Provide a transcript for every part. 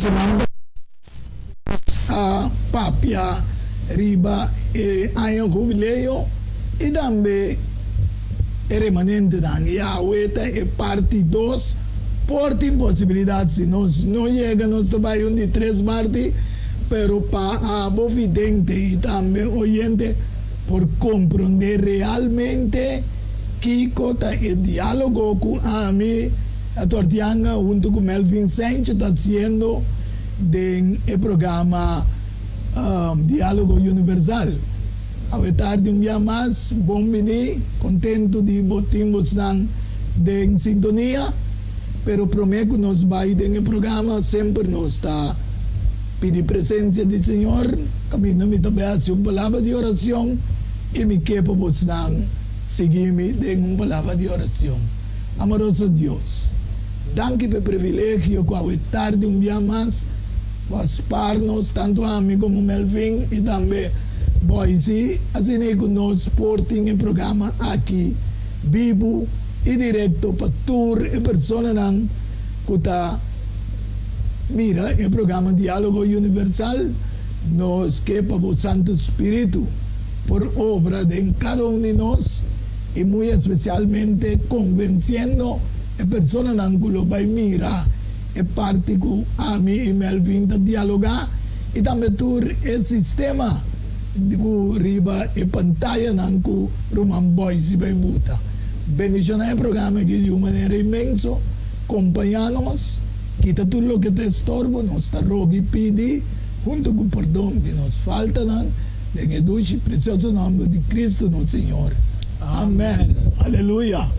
Siman a papia riba e aña hubileo i tambe e remanentenan. I awe ta e parti dos. Por tin posibilidat si nos no yega nos ta bai un di tres parti, pero pa abo vidente i tambe oyente por komprondé realmente kiko ta e diálogo ku ami a Tortianga hunto ku Melvin Sanchez ta hasiendo den e programa Diálogo Universal. Awe tardi un bia mas, bon bini, kontentu di bo tin bosnan den sintonia. Pero promé ku nos bai den e programa semper nos ta pidi presensia di Señor. Kaminda mi ta bai hasi un palabra di orashon i mi ke pa bosnan sigui mi den un palabra di orashon. Amoroso Dios, danki pa e privilegio ku awe tardi un bia mas bo a spar nos, tantu ami komo Melvin i tambe Boysie, asina ei ku nos por tin e programa aki bibu i direkto pa tur e personanan ku ta mira e programa Diálogo Universal. Nos ke pa bo Santu Spiritu por obra den kada un di nos i muy espesialmente konvensiendo e personanan ku lo bai mira e parti ku ami i Melvin ta dialogá i tambe tur e sistema ku riba e pantayanan ku Ruman Boyce bai buta. Bendishoná e programa aki di un manera inmenso. Kompañá nos, kita tur loke ta estorbo nos, ta roga i pidi huntu ku pordon di nos faltanan den e dushi i presioso nòmber di Kristu nos Señor. Amèn. Aleluya.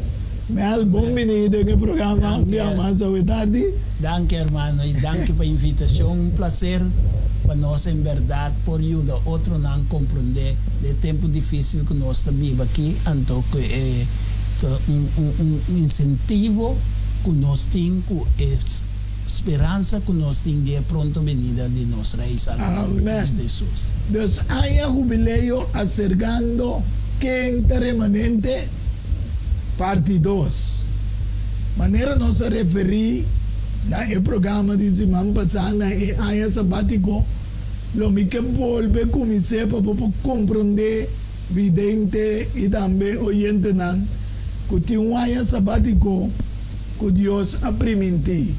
Mel, bon bini den e programa Un Bia Mas Awe Tardi. Danki hermano y danki pa invitacion. Un placer pa nos en berdad por yuda otronan comprende de tempo dificil cu nos ta biba aki anto cu e ta un un incentivo cu nos tin cu e speransa cu nos tin di e pronto benida di nos Rey Salvador Cristo Jesus. Dus aña hubileo acercando ken ta remanente? Parti dos. Manera nos a referí na e programa di siman pasá na e aña sabátiko, lo mi ke bolbe kumins'é pa bo por komprondé, vidente i tambe oyentenan, ku tin un aña sabátiko ku Dios a primintí.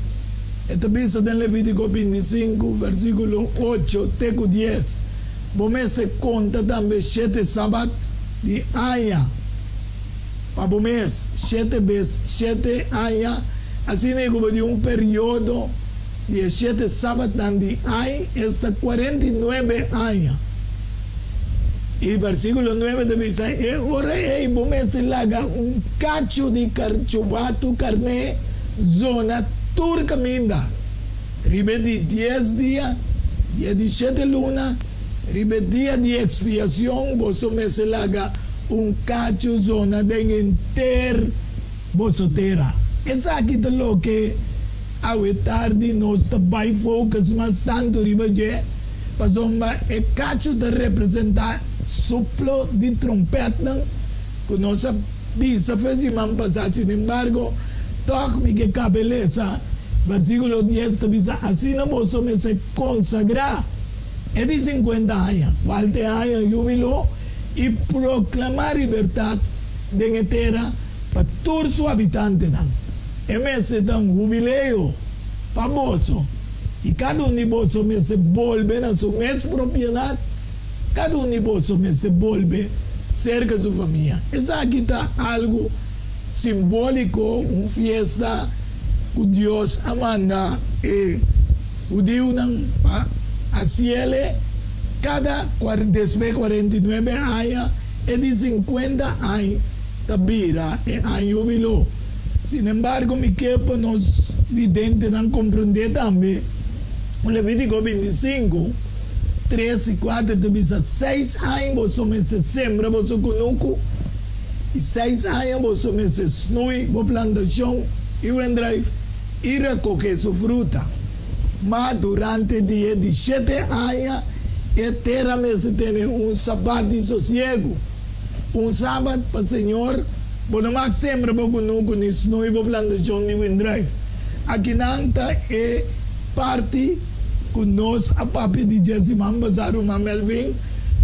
E ta bisa den Levítiko 25, versíkulo 8 te ku 10, Bo mester konta tambe shete sabat di aña pa bo mes, shete bes shete aña, asina ku bo di un periodo di e shete sabatnan di añ, esta 49 aña. I versíkulo 9 ta bisa, E ora ei bo mester laga un kachu di chubatu karné zona tur kaminda. Riba e di dies dia di e di shete luna, riba e dia di ekspiacion, boso mester laga un kachu zona den henter boso tera. Esaki ta loke awe tardi nos ta bai focus mas tantu riba dje, pasobra e kachu ta representa suplo di trompetnan ku nos a bisa fe siman pasá. Sinembargo, tòg mi ke kabe lesa Versíkulo 10 ta bisa, Asina boso mester konsagrá e di 50 aña, kual ta e aña hubiló, i proklamá libertat den e tera pa tur su habitantenan. E mester ta un hubileo pa boso, i kada un di boso mester bolbe na su mes propiedat, kada un di boso mester bolbe serka su famia. Esaki ta algu simbóliko, un fiesta ku Dios a manda e hudiunan pa hasiel kada despues 49 aña, e di 50 añ ta bira e añ hubiló. Sinembargo, mi ke pa nos videntenan komprondé tambe ku Levítiko 25, 3 i 4 ta bisa, Seis añ boso mester sembra boso kunuku, I seis aña boso mester snui bo plantashon i wendruif i rekohé su fruta. Ma durante di e di shete aña e tera mester tene un sabat di sosiegu, un sabat pa Señor. Bo no mag sembra bo kunuku ni snui bo plantashon di wendruif. Akinan ta e parti. Ku nos a papia di dje siman pasá, ruman Melvin,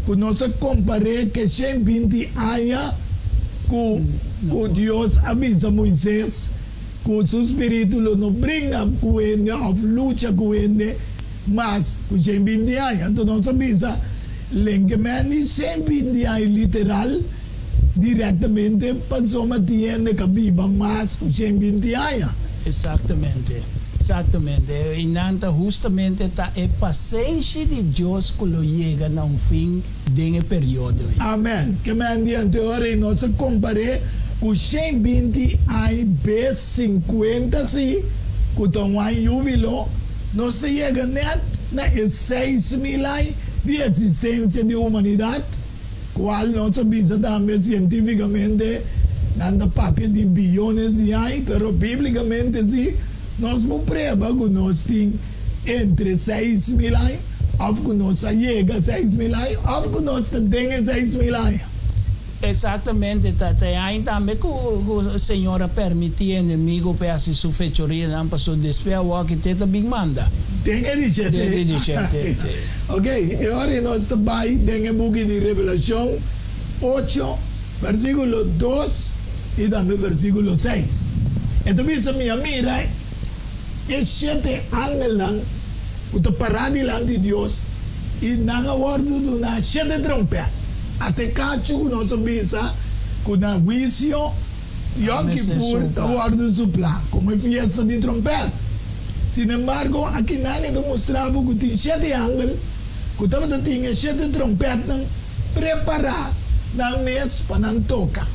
ku nos a kompar'é ku e 120 aña ku Dios a bisa Moises ku su spiritu lo no bringa ku hende òf lucha ku hende mas ku 120 aña. Anto nos a bisa lenkemen di 120 aña literal direktamente pasobra tin hende ku a biba mas ku 120 aña. Eksaktamente. Eksaktamente. I nan ta hustamente ta e pasenshi di Dios ku lo yega na un fin den e periodo ei. Amen. Ke men di anteora i nos a kompar'é ku 120 aña bes 50 si ku ta un aña yúbilo, nos ta yega nèt na e 6000 aña di eksistensia di humanidat, kual nos a bisa tambe sientífikamente nan ta papia di biyones di aña, pero bíblikamente si nos por prueba ku nos tin entre 6000 aña òf ku nos a yega 6000 aña òf ku nos ta den e 6000 aña. Eksaktamente, ta e aña tambe ku Señor a permití enemigo pa e hasi su fechorianan, pasobra despues awor ki te ta bin manda. Den e di shete. Den e di shete, si. Ok, e ora ei nos ta bai den e buki di Revelashon 8, versíkulo 2 i tambe versíkulo 6. E ta bisa, Mi a mira e shete angelnan ku ta pará dilanti Dios, i nan a wòrdu duná shete tròmpèt. Ata e kachu ku nos a bisa ku na huisio Yom Kippur ta wòrdu suplá komo e fiesta di tròmpèt. Sinembargo, akinan e ta mustra bo ku tin shete angel ku tabata tin e shete tròmpètnan prepará nan mes pa nan toka.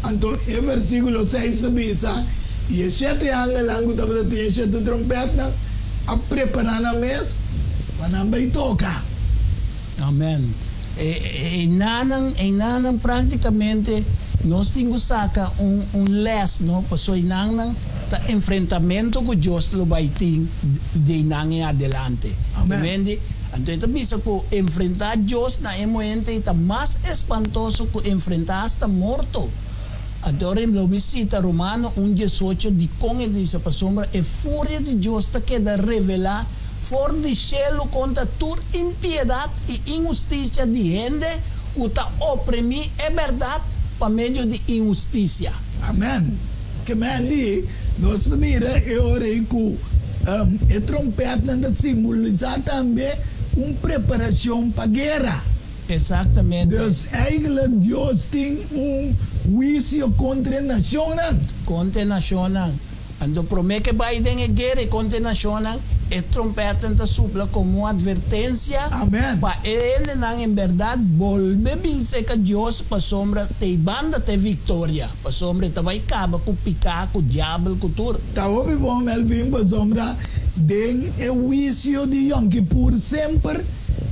Anto e versíkulo 6 ta bisa, I e shete angelnan ku tabata tin e shete tròmpètnan a prepará nan mes pa nan bai toka. Amèn. Einanan, einanan práktikamente nos tin ku saka un un lès, no? Pasobra einannan ta enfrentamentu ku Dios lo bai tin di einan en adelante. Amèn. Anto e ta bisa ku enfrentá Dios na e moente ei ta mas espantoso ku enfrentá asta morto. Anto ora lo mi sita Romano un 18 dikon e bisa, pasobra e furia di Dios ta keda revelá for di shelu kontra tur impiedat i inhustisia di hende ku ta oprimí e bèrdat pa medio di inhustisia. Amèn. Ke men di, nos ta mira e ora ei ku e trompètnan ta simbolisá tambe un preparashon pa guera. Eksaktamente. Dus eigentlik Dios tin un huisio kontra e nashonnan. Kontra e nashonnan. Anto promé ke bai den e guera i kontra e nashonnan, e trompètnan ta supla komo un atvertensia pa e hendenan en bèrdat bolbe bin serka Dios, pasobra te e banda ta e viktoria, pasobra e ta bai kaba ku piká, ku diabel, ku tur. Ta hopi bon, Melvin, pasobra den e huisio di Yom Kippur semper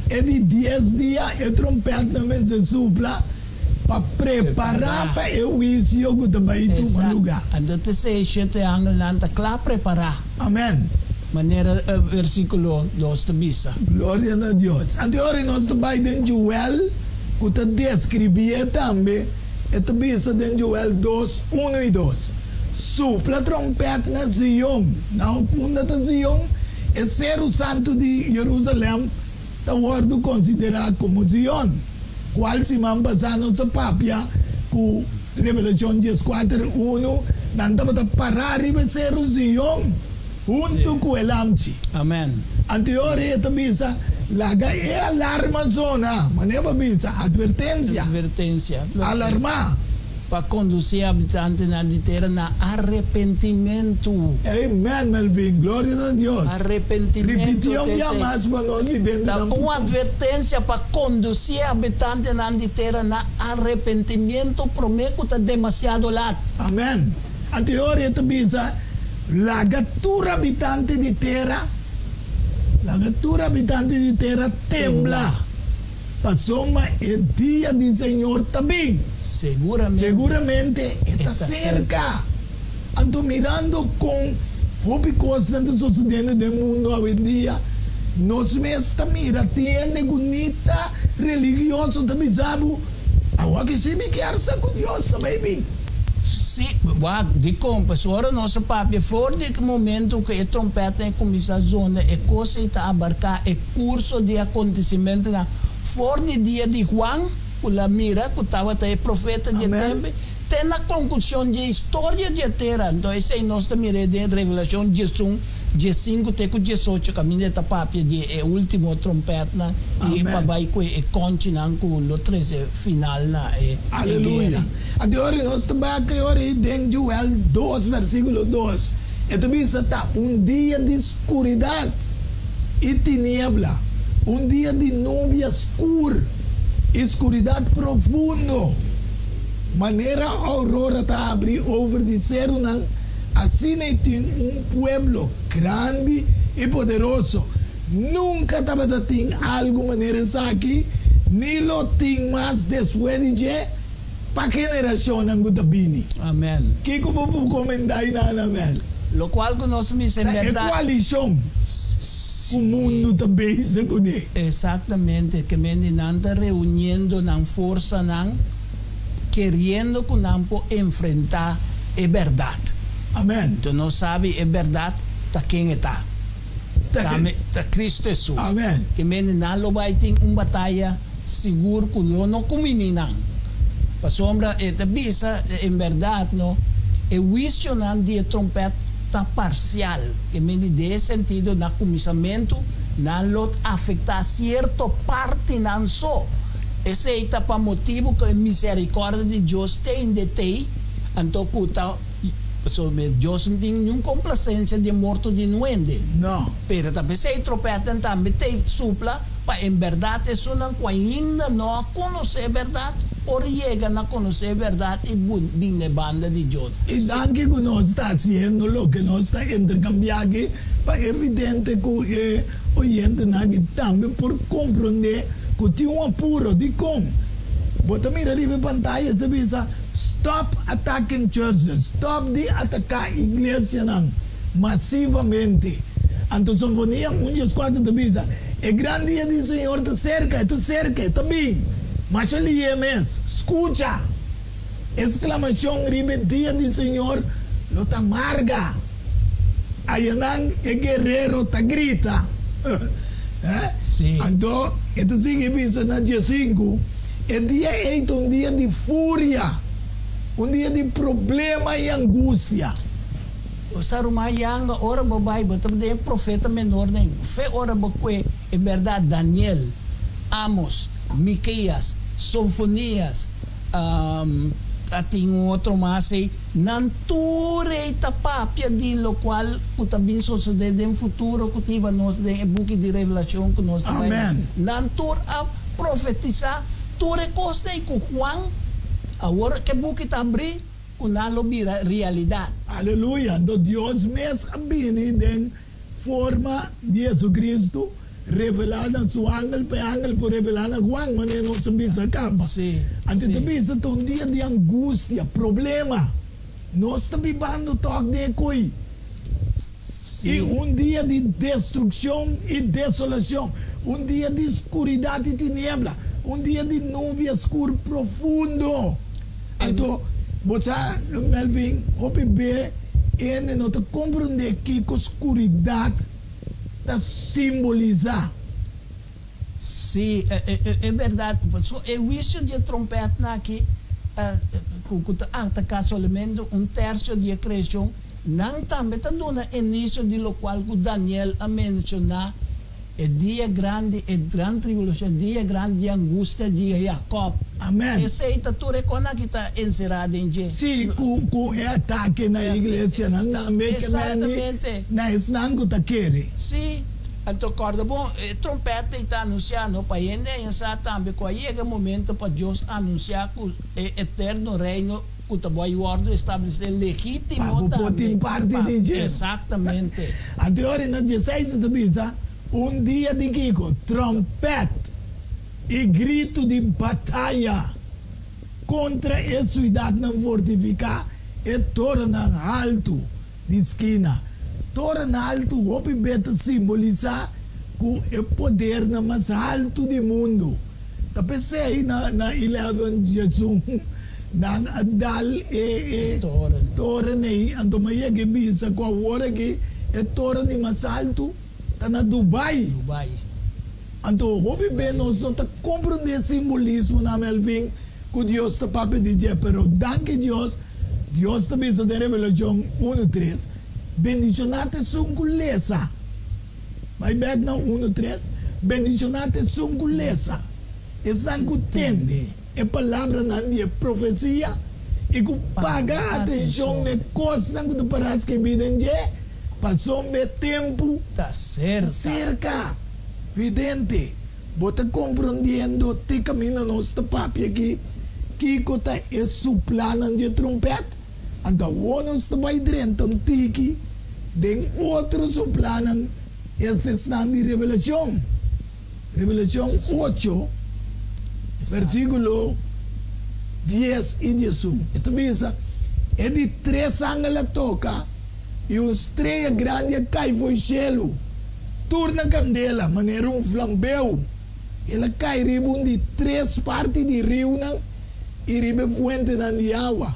e di dies dia e trompètnan mester supla pa prepará pa e huisio ku ta bai tuma lugá. Anto te sei shete angelnan ta kla prepará. Amèn. Manera e versíkulo 2 ta bisa. Gloria na Dios. Anto e ora nos ta bai den Joel ku ta deskribié tambe, e ta bisa den Joel 2, 1 i 2, Supla tròmpèt na Zion. Na unda ta Zion? E seru santu di Jerusalèm ta wòrdu konsiderá komo Zion, kual siman pasá nos a papia ku Revelashon 14, 1, nan tabata pará riba e seru Zion huntu ku e Lamchi. Amèn. Anto e ora e ta bisa, Laga e alarma zona, manera bo a bisa, atvertensia. Atvertensia. Alarmá. Pa kondusí e habitantenan di tera na arepentimentu. Amen, Melvin. Gloria na Dios. Arepentimentu Ripití un bia mas pa nos videntenan ta un atvertensia pa kondusí e habitantenan di tera na arepentimiento promé ku ta demasiado lat. Amen. Anto e ora e ta bisa, Laga tur habitante di tera, laga tur habitante di tera tembla. Pasobra e dia di Señor ta bin. Seguramente. Seguramente e ta serka. Anto mirando kon hopi kosnan ta sosodiendo den mundu awendia, nos mes ta mira tin hende ku ni ta religioso ta bisa bo, Awor ki si mi kier sa ku Dios ta bai bin. Sí, wak, dikon? Pasobra ora nos a papia for di e momento ku e trompètnan e kuminsá zona, e kos ei ta abarká e kurso di akontesimentunan for di dia di Juan, ku la mira ku tabata e profeta di e tempu, te na konklushon di e historia di e tera. Anto esei nos ta mir'é den Revelashon diesun, diesinku te ku diesocho, kaminda e ta papia di e último trompètnan i pa bai ku e kònchinan ku lo trese final na e guera. Anto e ora nos ta bai ku e ora ei den Joel dos versíkulo dos, e ta bisa, Ta un dia di skuridat i tiniebla, un dia di nubia skur i skuridat profundo. Manera aurora ta habri over di serunan, asina ei tin un pueblo grandi i poderoso. Nunka tabata tin algu manera esaki, ni lo tin mas despues di dje. Pa generashonnan ku ta bini. Amen. Kiko bo por komendá i nan, Amel? Lokual ku nos misa en Ta e bèrdat. koalishon ku mundu ta bezig kuné. Eksaktamente, ke men di nan ta reuniendo nan forsanan, keriendo ku nan por enfrentá e bèrdat. Amen. Enton nos sabi e bèrdat ta ken e ta. Tambe ta Kristu Hesus. Amen. Ke men di nan lo bai tin un bataya. Sigur ku lo no kumini nan, pasobra e ta bisa, En bèrdat no, e huisionan di e trompèt ta parsial, ke mindi den e sentido na kuminsamentu nan lo afektá sierto partinan so. Esei ta pa motibu ku e miserikòrdia di Dios te hende tei, anto ku ta, pasobra Dios no tin niun komplasensia di e morto di nuende. No. Pero ta p'esei tropètnan tambe tei supla. Pa en bèrdat esunnan ku ainda no a konosé e bèrdat por yega na konosé e bèrdat i bin na e banda di Dios. I danki ku nos ta hasiendo loke nos ta interkambiá aki pa evidente ku e oyentenan aki tambe por komprondé ku tin un apuro. Dikon? Bo ta mira riba e pantaya ta bisa, Stop attacking churches, stop di ataká iglesianan masivamente. Anto Sofonia un dies kuater ta bisa, E gran dia di Señor ta serka, e ta serka, e ta bin. Masha lié mes, skucha! E sklamashon riba e dia di Señor lo ta marga. Ayanan e guerero ta grita. Sí. Anto e ta sigui bisa na diesinku, E dia ei ta un dia di furia, un dia di problema i angustia. Sa ruman yanga ora bo bai bo ta den e profeta menor den fe ora bo kue e berdad Daniel, Amos, Miqueas, Sonfonias, ta tin un otro mas ei, nan tur ei ta papia di locual cu ta bin sosode den futuro cu ta hiba nos den e buki di Revelacion cu nos ta bai Amen. Nan tur a profetisa tur e cosnan ei cu Juan awor ke buki ta abri. Ku nan lo bira realidat. Aleluya! Anto Dios mes a bini den forma di Jesucristo, revelá na su angel, pa e angel por revelá na Juan, manera nos a bisa kaba. Anto ta bisa ta un dia di angustia, problema. Nos ta bibando tòg den e koi. I un dia di destrukshon i desolashon, un dia di skuridat i tiniebla, un dia di nubia skur profundo. Anto, bo sa, Melvin, hopi be hende no ta komprondé kiko skuridat ta simbolisá. Sí, e bèrdat. Pasobra e huisio di e trompètnan aki, ku ta ataká solamente un tèrsio di e kreashon, nan tambe ta duna inisio di lokual ku Daniel a menshoná, e dia grandi, e gran tribulashon, e dia grandi di angustia di Jakòb. Amèn. Esei ta tur e kosnan ki ta enserá den dje. Sí, ku e atake na e iglesianan tambe ke meni na esnan ku ta kere. Sí. Anto kòrda bon, e trompèt ei ta anunsiá no pa hende haña sa tambe ku a yega e momento pa Dios anunsiá ku e eterno Reino ku ta bai wòrdu establesé legítimo Pa bo por tambe. tin parti Pa di dje. Eksaktamente. Anto e ora na dieseis ta bisa, Un dia di kiko? Trompèt i gritu di bataya kontra e siudatnan fortifiká, e torennan haltu. Di skina. Toren haltu hopi be ta simbolisá ku e podernan mas haltu di mundu. Ta p'esei na na eleven diesun Nan a dal e e Toren. toren ei, anto mi a yega e bisa ku awor aki e toren di mas altu ta na Dubai. Dubai. Anto hopi be nos no ta komprondé e simbolismonan, Melvin, ku Dios ta papia di dje, pero danki Dios, Dios ta bisa den Revelashon unu tres, Bendishoná ta esun ku lesa. Bai bèk na unu tres, Bendishoná ta esun ku lesa, esnan ku tende e palabranan di e profesia i ku paga atenshon na e kosnan ku ta pará skibí den dje, pasobra e tempu Ta serka. Serka. Vidente, bo ta komprondiendo te kaminda nos ta papia aki kiko ta e suplanan di e trompèt? Anto awor nos ta bai drenta un tiki den otro suplanan, esta esnan di Revelashon. Revelashon ocho, versíkulo dies i diesun, e ta bisa, E di tres angel a toka, i un strea grandi a kai for shelu, tur na kandela, manera un flambeu. El a kai riba un di tres parti di riunan i riba e fuentenan di awa.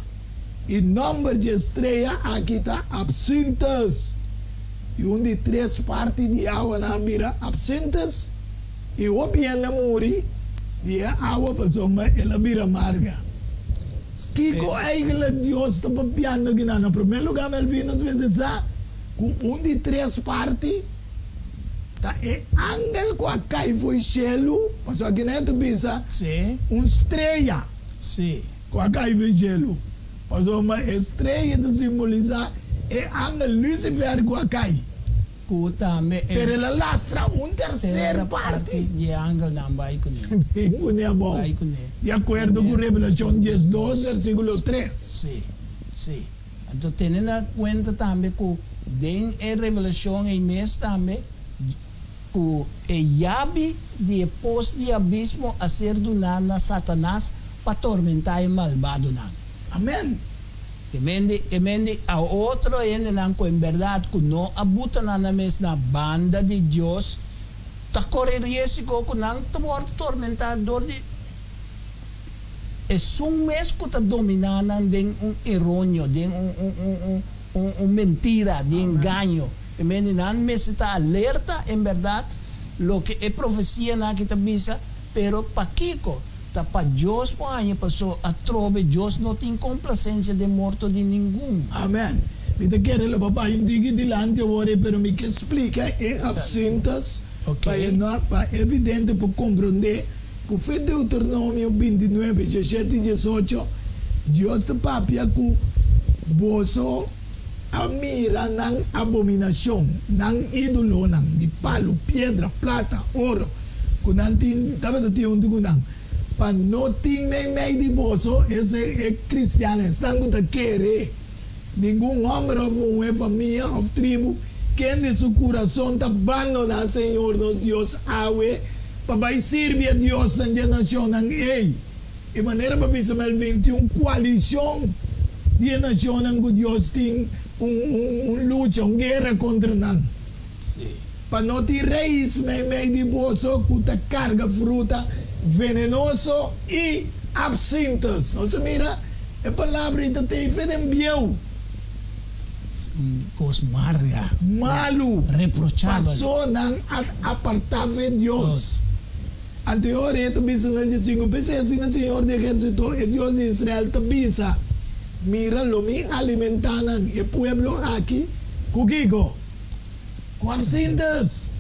I nòmber dje strea aki ta Absintus. I un di tres parti di awanan a bira absintus, i hopi hende a muri di e awa pasobra el a bira marga. Kiko eigenlijk Dios ta papiando akinan? Na promé lugá, Melvin, nos mester sa ku un di tres parti ta e angel ku a kai fo'i shelu, pasobra akinan e ta bisa un strea ku a kai fo'i shelu. Pasobra e strea ta simbolisá e angel Lucifer ku a kai. Ku tambe e. Pero el a lastra un terser parti. Di e angelnan bai kuné. Bin kuné abou. Bai kuné. Di akuerdo ku Revelashon diesdos, versíkulo tres. Sí, sí. Anto tene na kuenta tambe ku den e revelashon ei mes tambe ku e yabi di e pos di abismo a ser duná na Satanas pa tormentá e malbadonan. Amèn. E mende, e mende a otro hendenan ku en bèrdat ku no a buta nan na mes na banda di Dios, ta kore riesgo ku nan ta wòrdu tormentá dor di esun mes ku ta dominá nan den un eronio, den un, un, un, un, un, un mentira, den engaño. E mende nan mester ta alerta en bèrdat loke e profesianan aki ta bisa, pero pakiko? Ta pa Dios por haña paso atrobe Dios no tin complacencia den morto di ningun. Amen. Mi ta kere lo pa bai un tiki dilanti awor ei, pero mi ke splika e absintos pa e no pa evidente por comprende ku fe Deuteronomio bintinuebe, diesshete i diesocho, Dios ta papia ku boso a mira nan abominashon, nan idolonan di palu, piedra, plata, oro, ku nan tin tabata tin huntu ku nan, pa no tin meimei di boso, ese e kristiannan, esnan ku ta kere, ningun hòmber òf muhé, famia òf tribu, kende su kurason ta bandoná Señor nos Dios awe pa bai sirbi e diosnan dje nashonnan ei. E manera pa bisa Melvin tin un koalishon di e nashonnan ku Dios tin un un lucha, un guera kontra nan. Pa no tin rais meimei di boso ku ta karga fruta venenoso i absintos. Nos a mira e palabra ei ta tei fe den bieu. Un kos marga. Malu. Reprochabel. Paso nan a apartá fe Dios. Anto e ora e ta bisa na dje P'esei asina Señor di ehérsito, e Dios di Israel, ta bisa, Mira, lo mi alimentá nan, e pueblo aki, ku kiko? Ku absintes!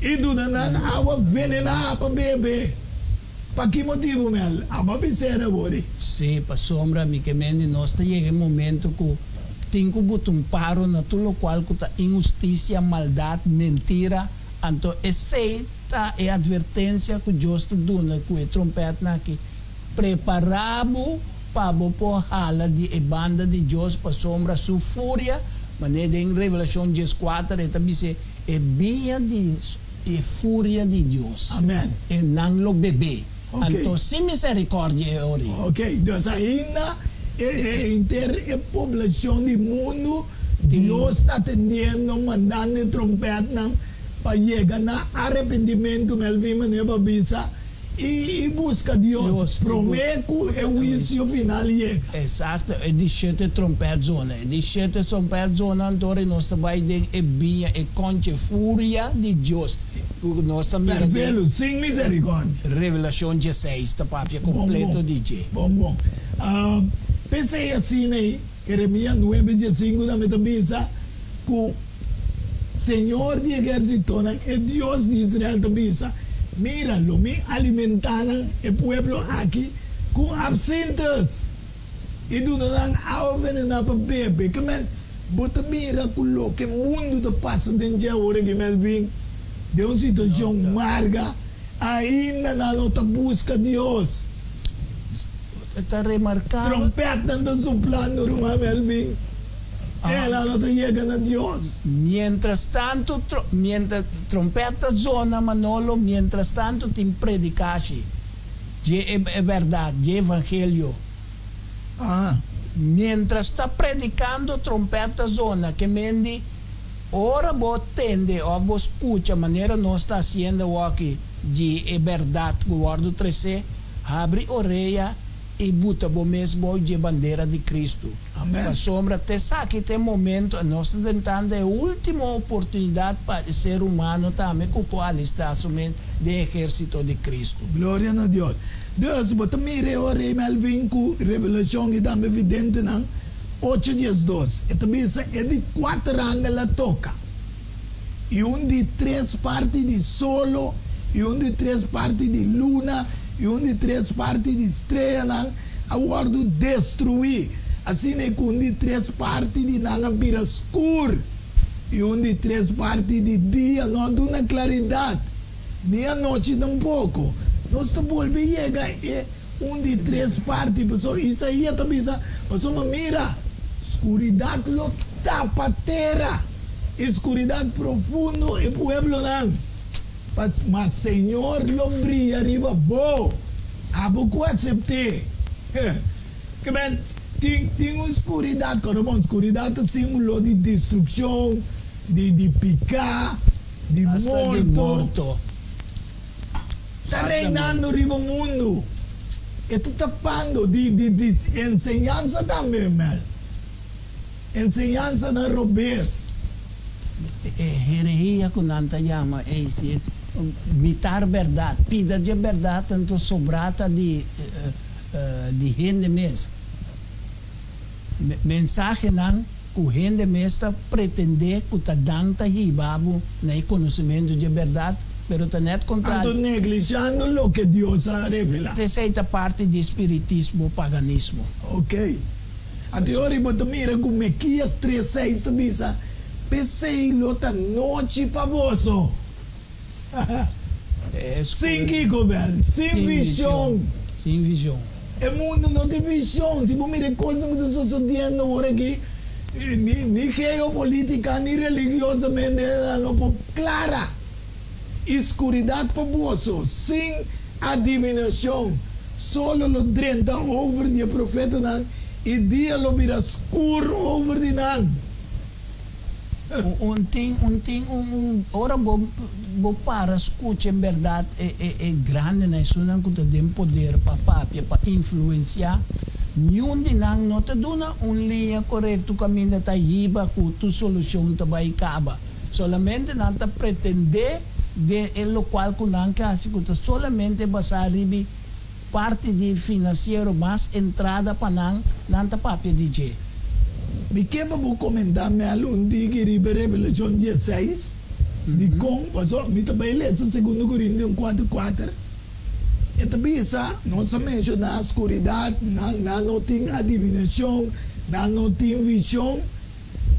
I duna nan awa venená pa bebe. Pa ki motibu, Mel? Abo a bis'é awor. Sí, pasobra mi ke mende nos ta yega e momento ku tin ku buta un paro na tur lokual ku ta inhustisia, maldat, mentira. Anto esei ta e advertensia ku Dios ta duna ku e trompètnan aki, Prepará bo pa bo por hala di e banda di Dios pasobra su furia, manera den Revelashon dieskuater e ta bis'é, e biña di e furia di Dios. Amen. E nan lo bebé. Anto sin miserikòrdia e ora ei. Ok, dus ainda e henter e poblashon di mundu Dios ta atendiendo, mandando e trompètnan pa yega na arepentimentu. Melvin manera bo a bisa. I buska Dios promé ku e huisio final yega. Eksakto, e di shete trompèt zona. E di shete trompèt zona anto ora nos ta bai den e biña, e kònchi, e furia di Dios ku nos ta mira den. Fervelu, sin miserikòrdia. Revelashon dieseis ta papia kompleto di dje. Bon bon. P'esei asina ei, Jeremias nuebe diesinku tambe ta bisa ku Señor di ehérsitonan, e Dios di Israel, ta bisa, Mira, lo mi alimentá nan, e pueblo aki, ku apsintus, i duna nan awa venená pa bebe. Ke men, bo ta mira ku loke mundu ta pasa den dje awor aki, Melvin, den un situashon marga, ainda nan no ta buska Dios. Ta remarká. Trompètnan ta suplando, ruman Melvin. Ela no ta yega na Dios. Mientras tantu, mientras trompèt ta zona, Manolo, mientras tantu tin predikashi dje e bèrdat, dje evangelio. Mientras ta predikando, trompèt ta zona, ke mendi ora bo tende òf bo skucha manera nos ta hasiendo awoki di e bèrdat ku wòrdu tresé, habri orea i buta bo mes bou dje bandera di Kristu. Pasobra t'esaki ta e momento, nos ta drentando e ultimo oportunidat pa e ser humano tambe ku por alistá su mes den ehérsito di Kristu. Gloria na Dios. Dus, bo ta mira e ora ei Melvin ku Revelashon i tambe Videntenan ocho 12. E ta bisa e di kuater angel a toka, i un di tres parti di solo, i un di tres parti di luna, i un di tres parti di streanan a wòrdu destruí, asina ku un di tres parti di nan a bira skur, i un di tres parti di dia no a duna klaridat, ni anochi tampoko. Nos ta bolbe yega e un di tres parti, pasobra Isaías ta bisa, Pasobra mira, skuridat lo tapa tera, i skuridat profundo e pueblonan. Ma Señor lo bria riba bo. Abo ku asept'é. Ke men, tin, tin un skuridat, kòrda bon, skuridat ta símbolo di destrukshon, di, di piká, di Hasta di morto. morto. Ta reinando riba mundu. E ta tapando di, di, di enseñansa tambe, Mel. Enseñansanan robes. E herehia ku nan ta yama ei si mitar bèrdat, pida dje bèrdat anto sobrá ta di di hende mes. Mensahenan ku hende mes ta pretendé ku ta dan ta hiba bo na e konosementu dje bèrdat, pero ta nèt kontrario. Anto neglishando loke Dios a revelá. Esei ta parti di spiritismo paganismo. Oke. Anto e ora bo ta mira ku Mekias tres seis ta bisa, P'esei lo ta nochi pa boso. Sin kiko, bèl? Sin vishon. Sin vishon. E mundu no tin vishon. Si bo mira e kosnan ku ta sosodiendo awor aki, ni geopolitica ni religiosamente nan no por klara. I skuridat pa boso, sin adivinashon. Solo lo drenta over di e profetanan, i dia lo bira skur over di nan. Un tin, un tin, un, un, ora bo, bo para skucha en bèrdat e, e, e grandenan, esunnan ku ta den poder pa papia, pa influensiá, niun di nan no ta duna un liña korekto kaminda ta hiba ku tur solushon ta bai kaba. Solamente nan ta pretendé den e lokual ku nan ke hasi ku ta solamente basá ribi parti di finansiero mas entrada pa nan, nan ta papia di dje. Mi ke pa bo komentá Mel un diki riba Revelashon dieseis, dikon, pasobra mi ta bai lesa Segundo Korintion kuater kuater, e ta bisa, nos a menshoná skuridat, nan nan no tin adivinashon, nan no tin vishon,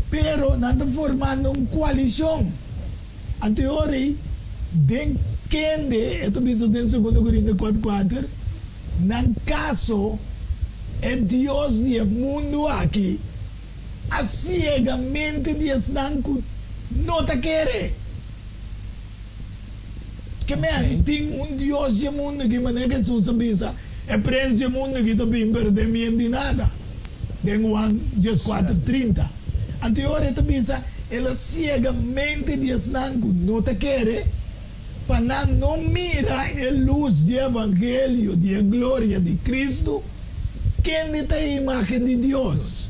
Pero nan ta formando un koalishon. Anto e ora ei, den kende, e ta bisa den Segundo Korinto kuater kuater, nan kaso e dios di e mundu aki a siega mente di esnan ku no ta kere. Ke men tin un dios di e mundu aki, manera Hesus a bisa, e prens di e mundu aki ta bin, pero den mi en di nada. Den Juan 14, 30. Anto e ora e ta bisa, El a siega mente di esnan ku no ta kere, Pa nan no mira e lus di evangelio di e gloria di Cristo, kende ta e imagen di Dios.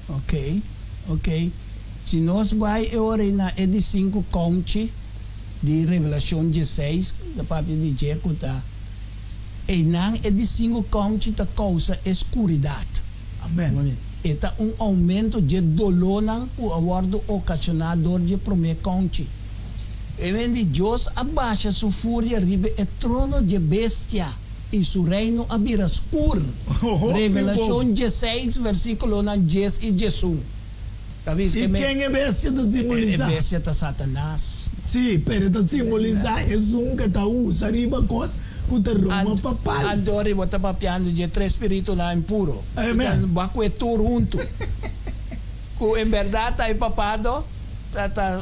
Ok, ok. Si nos bai e ora ei na e di sinku konchi di Revelashon dieseis, ta papia di dje ku ta einan e di sinku konchi ta kousa e skuridat. Amen. E ta un oumento dje dolónan ku a wòrdu okashoná dor dje promé konchi. E men di Dios a basha su furia riba e trono dje bestia i su reino a bira skur. Revelashon dieseis, versíkulonan dies i diesun. Ta bisa I e men. ken e bestia ta E simbolisá? bestia ta Satanas. Sí, pero e ta simbolisá esun ku ta usa riba kos ku ta Roma papal. Anto riba ta papiando dje tres spiritunan impuro ku ta Amen. baku e tur huntu, ku en bèrdat ta e papado, ta ta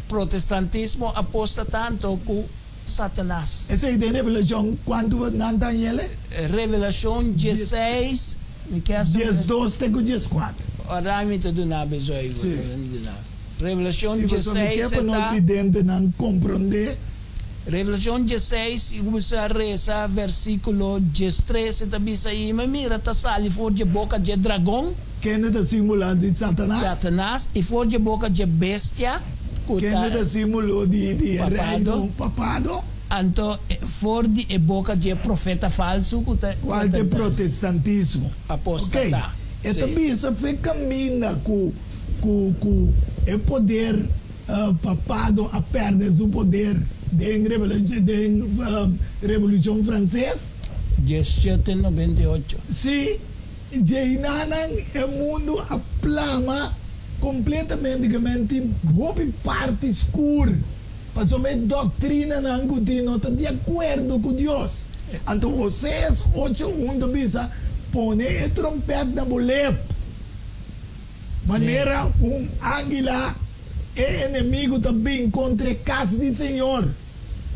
protestantismo apostata anto ku Satanas. Esei den Revelashon kuantu nan ta hañ'el? Revelashon diesseis, mi kier sa. 12 te ku 14. Ora mi ta duna bo esei, Sí. mi duna. Revelashon Sí, pasobra mi diesseis ke pa e nos ta. videntenan komprondé. Revelashon diesseis, i kuminsá resa versíkulo 13, e ta bisa, I mi mira ta sali for dje boka dje dragon. Kende ta símbolo di Satanas? Satanas, i for dje boka dje bestia, ku ta. Kende ta símbolo di di e Papado. reino papado? Anto for di e boka dje profeta falsu, ku ta. Kual ta e protestantismo? Apostata. Ok, e ta Sí. bisa fe kaminda ku ku ku e poder papado a pèrdè su poder den den Revolushon Franses? 1798. Sí, djeinanan e mundu a plama kompletamente ke men tin hopi parti skur pasobra e doktrinanan ku tin no ta di akuerdo ku Dios. Anto Oseas ocho un ta bisa, Pone e trompèt na bo lep. Manera un águila e enemigu ta bin kontra e kas di Señor,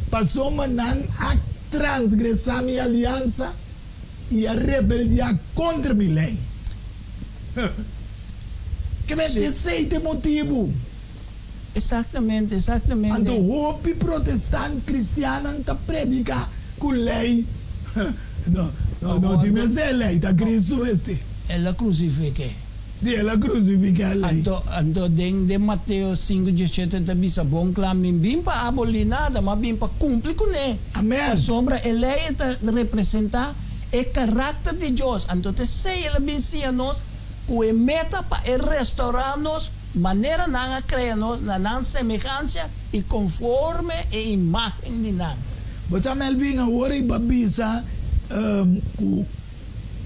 pasobra nan a transgresá mi aliansa i a rebeldiá kontra mi lei. Ke mester esei ta e motibu? Exactamente, exactamente. Anto hopi protestant kristiannan ta prediká ku lei no no no tin mester lei, ta Kristu mester. El a krusifik'é. Sí, el a krusifiká e lei. Anto anto den den Mateo sinku diesshete ta bisa bon kla, Mi bin pa abolí nada, ma bin pa kumpli kuné. Amen. Pasobra e lei e ta representá e karakter di Dios. Anto ta esei el a bin siña nos ku e meta pa e restourá nos Manera nan a krea nos na nan semehansia i konforme e imágen di nan. Bo sa Melvin awor i bo a bisa ku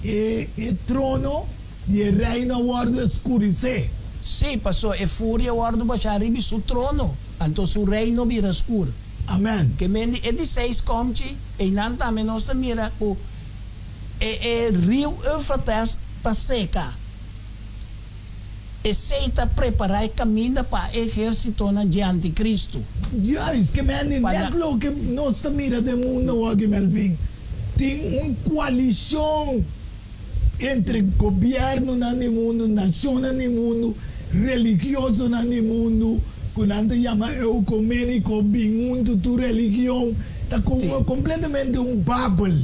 e e trono di e reino a wòrdu eskurisé. Sí, pasobra e furia a wòrdu bashá riba su trono, anto su reino bira skur. Amèn. Ke men di e di seis kòmchi, einan tambe nos ta mira ku e e riu Eufrates ta seka. Esei ta prepará e kaminda pa e ehérsitonan dje antikristu. Juist, ke men di Pa nèt na. loke nos ta mira den mundu awoki, Melvin. Tin un koalishon entre gobièrnunan di mundu, nashonnan di mundu, religiosonan di mundu, ku nan ta yama eukoméniko, bin huntu tur religion, ta kompletamente un babel.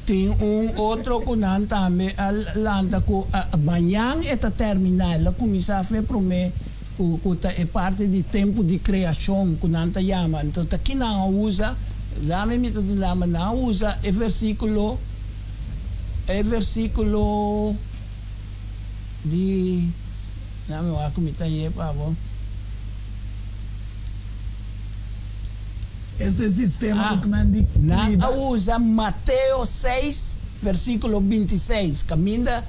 Tin un otro ku nan tambe a lanta ku mañan e ta terminá. El a kuminsá fe promé ku ta e parti di tempu di kreashon ku nan ta yama. Anto ta ki nan a usa? Dame mi ta duna, ma nan a usa e versíkulo, e versíkulo di, dame wak ku mi ta hañ'é pa bo. Ese sistema A ku nan di Nan a cuida. usa Mateo seis, versíkulo 26, kaminda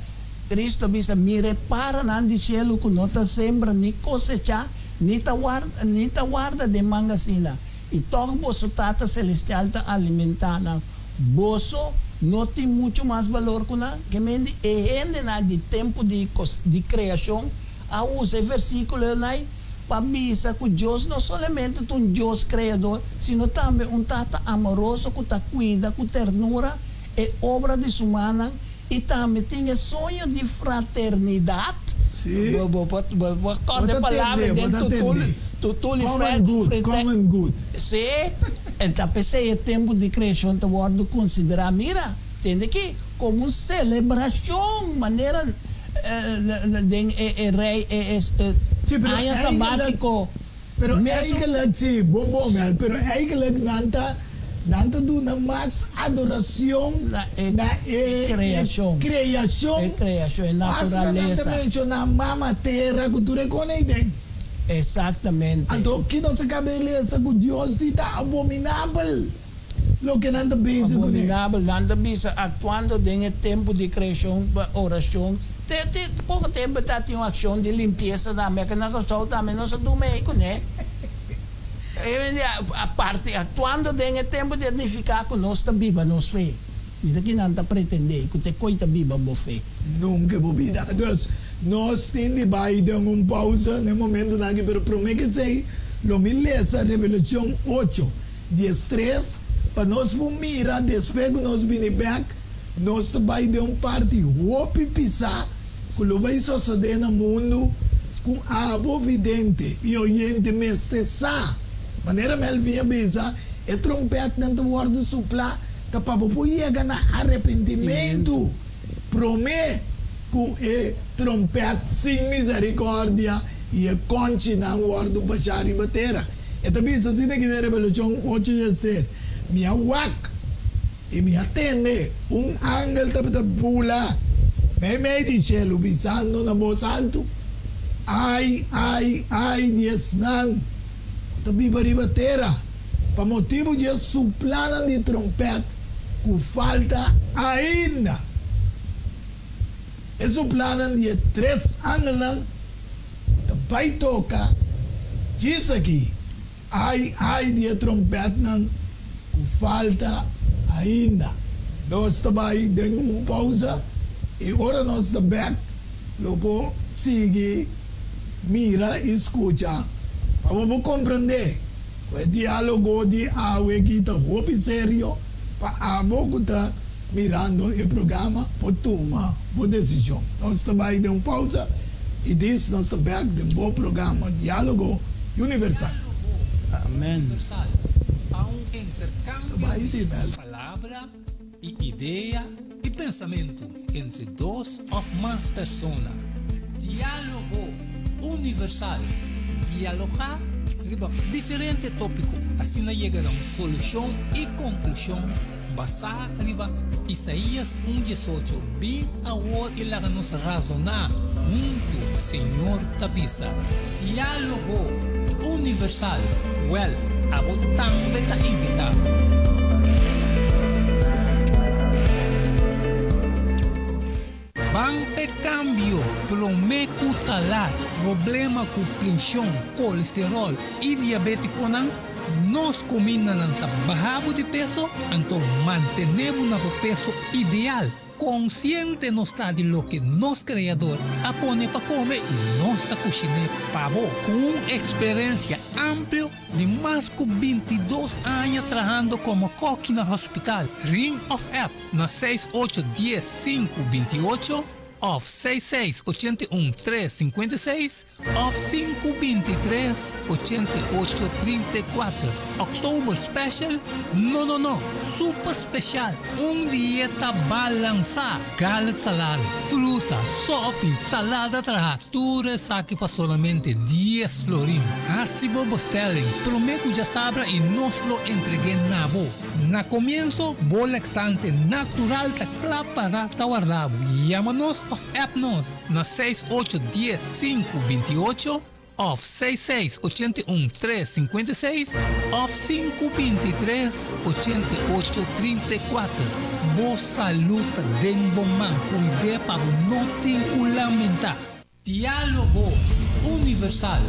Kristu a bisa, Mira e paranan di shelu ku no ta sembra ni kosechá, ni ta warda, ni ta warda den mangasina, i tòg boso Tata selestial ta alimentá nan. Boso no tin muchu mas balor ku nan? Ke men di e hendenan di tempu di di kreashon a usa e versíkulonan Pa bisa ku Dios no solamente ta un Dios Kreador, sino tambe un Tata amoroso ku ta kuida ku ternura e obra di su mannan i tambe tin e soño di fraternidat. Sí. Bo bo por Bo kòrda e ta palabra tende, bo den ta Tutulu, tende. Tuli Common good, common good. Si, anto p'esei e tempu di kreashon ta wòrdu konsiderá, mira, tende aki, komo un selebrashon, manera den e rei e aña sabátiko. Pero eigenlijk, si, bon bon, Mel, pero eigenlijk nan ta, nan ta duna mas adoracion na e na e creacion, creacion, e creacion, e Hasta nan ta naturalesa. menciona Mama Tera cu tur e con ei den. Exactamente. Anto, ki nos a caba e lesa cu Dios di ta abominabel loke nan ta bezig cune? Abominabel, nan ta bisa, actuando den e tempo di creacion, oracion. Te, te, poco tempo ta tin un accion di limpieza tambe, aki na Curaçao tambe nos a duna ei cune. Aparte, actuando den e tempo di nifica cu nos ta biba nos fe. Mira ki nan ta pretende cu te coi ta biba bo fe. Nunca bo bida. Dus, nos tin di bai den un pausa na e momentonan aki, pero prome cu esey, lo mi lesa Revelacion ocho, 13, pa nos por mira despues cu nos bini bek, nos ta bai den un parti hopi pisa cu lo bai sosode na mundo cu abo vidente y oyente mester sa. Manera Melvin a bisa, e trompetnan ta wordo supla ta pa bo por yega na arepentimentu prome cu e trompet sin misericordia y e conchinan wordo basha riba tera. E ta bisa asina aki den Revelacion ocho 13, Mi a wak y mi a tende un angel tabata bula meimei di cielo bisando na bos altu, Ai, ai, ai di esnan cu ta biba riba tera, pa motibu di e suplanan di trompet cu falta ainda. E suplanan di e tres angelnan ta bai toca djis aki, Ai, ai di e trompetnan cu falta ainda. Nos ta bai den un pausa y ora nos ta bek lo por sigui mira y scucha pa bo por comprende cu e dialogo di awe aki ta hopi serio pa abo cu ta mirando e programa por tuma bo decision. Nos ta bai den un pausa y dis nos ta bek den bo programa Dialogo Universal. Amen. Universal ta un intercambio Bai di si, Mel. palabra y idea y pensamento entre dos of mas persona. Dialogo Universal, Dialoga riba diferente topico asina yega na un solucion y conclusion basá riba Isaías un 18, Bin awor i laga nos razoná huntu, Señor ta bisa. Diálogo Universal, Wèl, abo tambe ta invitá. Ban p'e kambio promé ku ta lat. Problema ku prenshon, kolesteròl i diabétikonan. Nos kumindanan ta baha bo di peso, anto mantené bo na bo peso ideal. Konsiente nos ta di loke nos Kreador a pone pa kome i nos ta kushiné pa bo. Ku un eksperensia amplio di mas ku 22 aña trahando komo kòki na hospital, ring òf app na seis ocho dies sinku 28 òf seis seis 81 tres 56. Òf sinku 23 88 34. October Special? No no no! Super special! Un dieta balansá! Gala salad, fruta, sopi, salada trahá, tur esaki pa solamente dies florin. Hasi bo bestelling promé ku djasabra i nos lo entreg'é na bo. Na komienso, bo laxante natural ta kla pará ta warda bo. Yama nos òf app nos na seis ocho dies sinku 28 òf seis seis 81 tres 56 òf sinku 23 88 34. Bo salú ta den bo man, kuid'é pa bo no tin ku lamentá. Diálogo Universal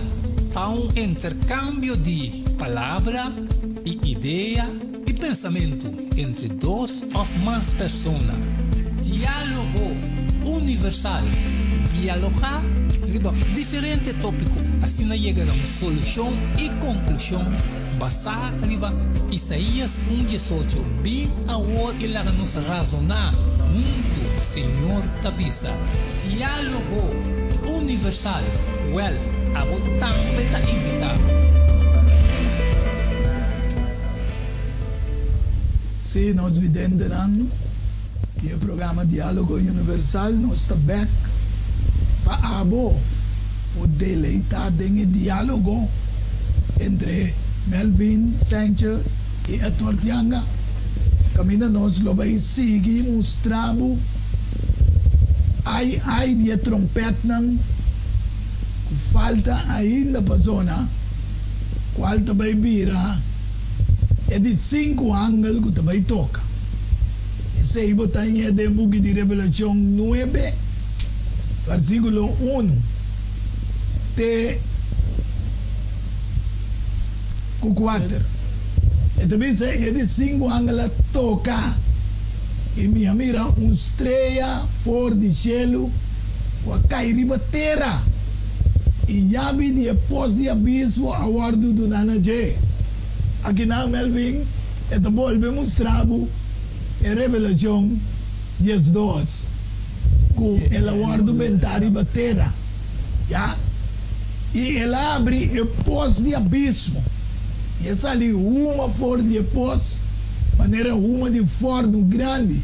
ta un interkambio di palabra i idea i pensamentu entre dos òf mas persona. Diálogo Universal, Dialogá riba diferente tópiko asina yega na un solushon i konklushon basá riba Isaías un 18, Bin awor i laga nos razoná huntu, Señor ta bisa. Diálogo Universal, Wèl, abo tambe ta invitá. Sí, nos videntenan di e programa Diálogo Universal, nos ta bèk pa abo por deleitá den e diálogo entre Melvin Sanchez i Edward Janga, kaminda nos lo bai sigui mustra bo ai ai di e trompètnan ku falta ainda pa zona, kual ta bai bira e di sinku angel ku ta bai toka. Esei bo ta hañ'é den buki di Revelashon nuebe, versíkulo unu te ku kuater. E ta bisa, E di sinku angel a toka, i mi a mira un strea for di shelu ku a kai riba tera, i yabi di e pos di abismo a wòrdu duná na dje. Akinan, Melvin, e ta bolbe mustra bo e Revelashon 12, ku el a wòrdu bentá riba tera, ya, i el a habri e pos di abismo, i a sali huma for di e pos, manera huma di fòrnu grandi,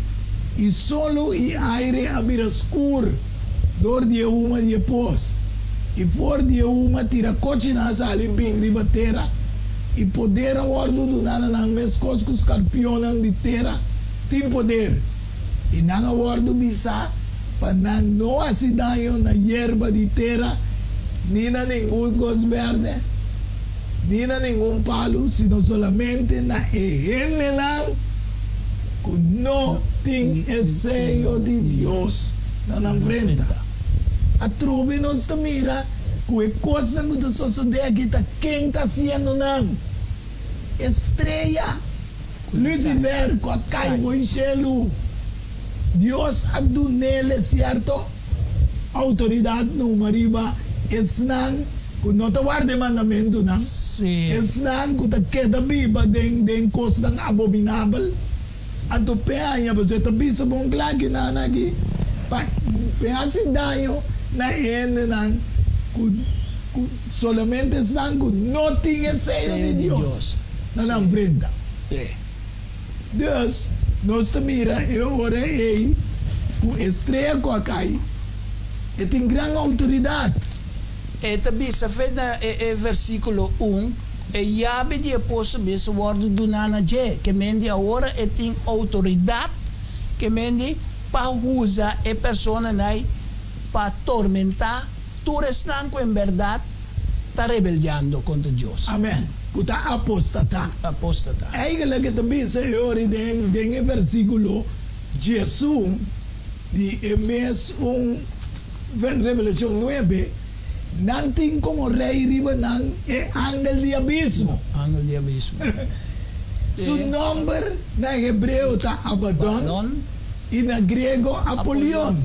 i solo i aire a bira skur dor di e huma di e pos, i for di e huma tira kochinan a sali bin riba tera, i poder a wòrdu duná na nan meskos ku skarpionnan di tera tin poder. I nan a wòrdu bisá pa nan no hasi daño na yerba di tera, ni na ningun kos bèrdè, ni na ningun palu, sino solamente na e hendenan ku no tin e seyo di Dios na nan frenta. Atrobe nos ta mira ku e kosnan ku ta sosodé aki ta ken ta hasiendo nan? E strea. Lucifer cu a cay for cielu, Dios a dunele cierto autoridad numa riba esnan cu no ta warda e mandamentunan, esnan cu ta keda biba den den cosnan abominabel. Anto p'e haña pasobra e ta bisa bon cla ki nan aki pa p'e haci daño na e hendenan cu cu solamente esnan cu no tin e seyo di Dios na nan frenta. Dus, nos ta mira e ora ei ku e strea ku a kai, e tin gran outoridat. E ta bisa fe na e versíkulo un, E yabi di e poso mes a wòrdu duná na dje, ke mendi awor e tin outoridat, ke mendi pa usa e personanan ei pa tormentá Tur esnan ku en bèrdat ta rebeldiando kontra Dios. Amèn. Ku ta apostatá. Apostatá. Eigenlijk e ta bisa e ora den den e versíkulo 11 di e mes un Revelashon nuebe, Nan tin komo rei riba nan e angel di abismo. Angel di abismo. Su nòmber na hebreo ta Abadon i na griego Apolion.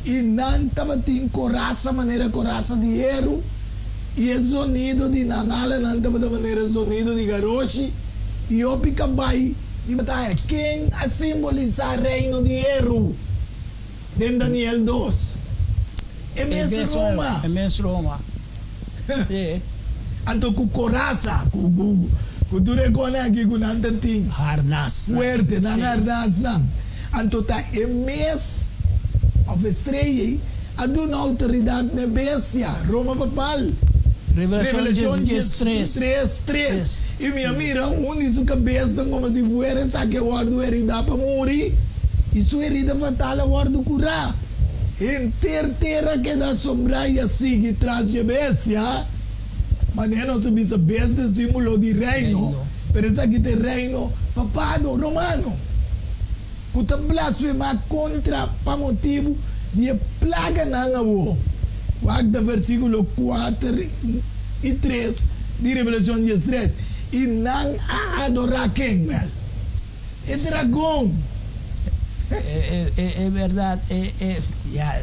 I nan tabatin korasa manera korasa di heru, i e zonido di nan alanan tabata manera zonido di garoshi i hopi kabai di bataya. Ken a simbolisá reino di heru den Daniel 2? E mes Roma. E mes Roma. Anto ku korasa, ku tur e konan aki ku nan ta tin. Harnas. Fuerte, nan harnasnan. Anto ta e mes, òf e strea ei, a duna outoridat na e bestia, Roma papal. Revelashon 13, 3. I mi a mira un di su kabesnan komo si fuera esaki a wòrdu heridá pa muri, i su herida fatal a wòrdu kurá. Henter tera a keda asombrá i a sigui tras dje bestia. Manera nos a bisa, bestia e símbolo di reino, pero esaki ta e reino papado romano, ku ta blasfemá kontra pa motibu di e plaganan awor. Wak na versíkulo kuater i tres di Revelashon 13. I nan a adorá ken, Mel? E dragon. E berdad e e ya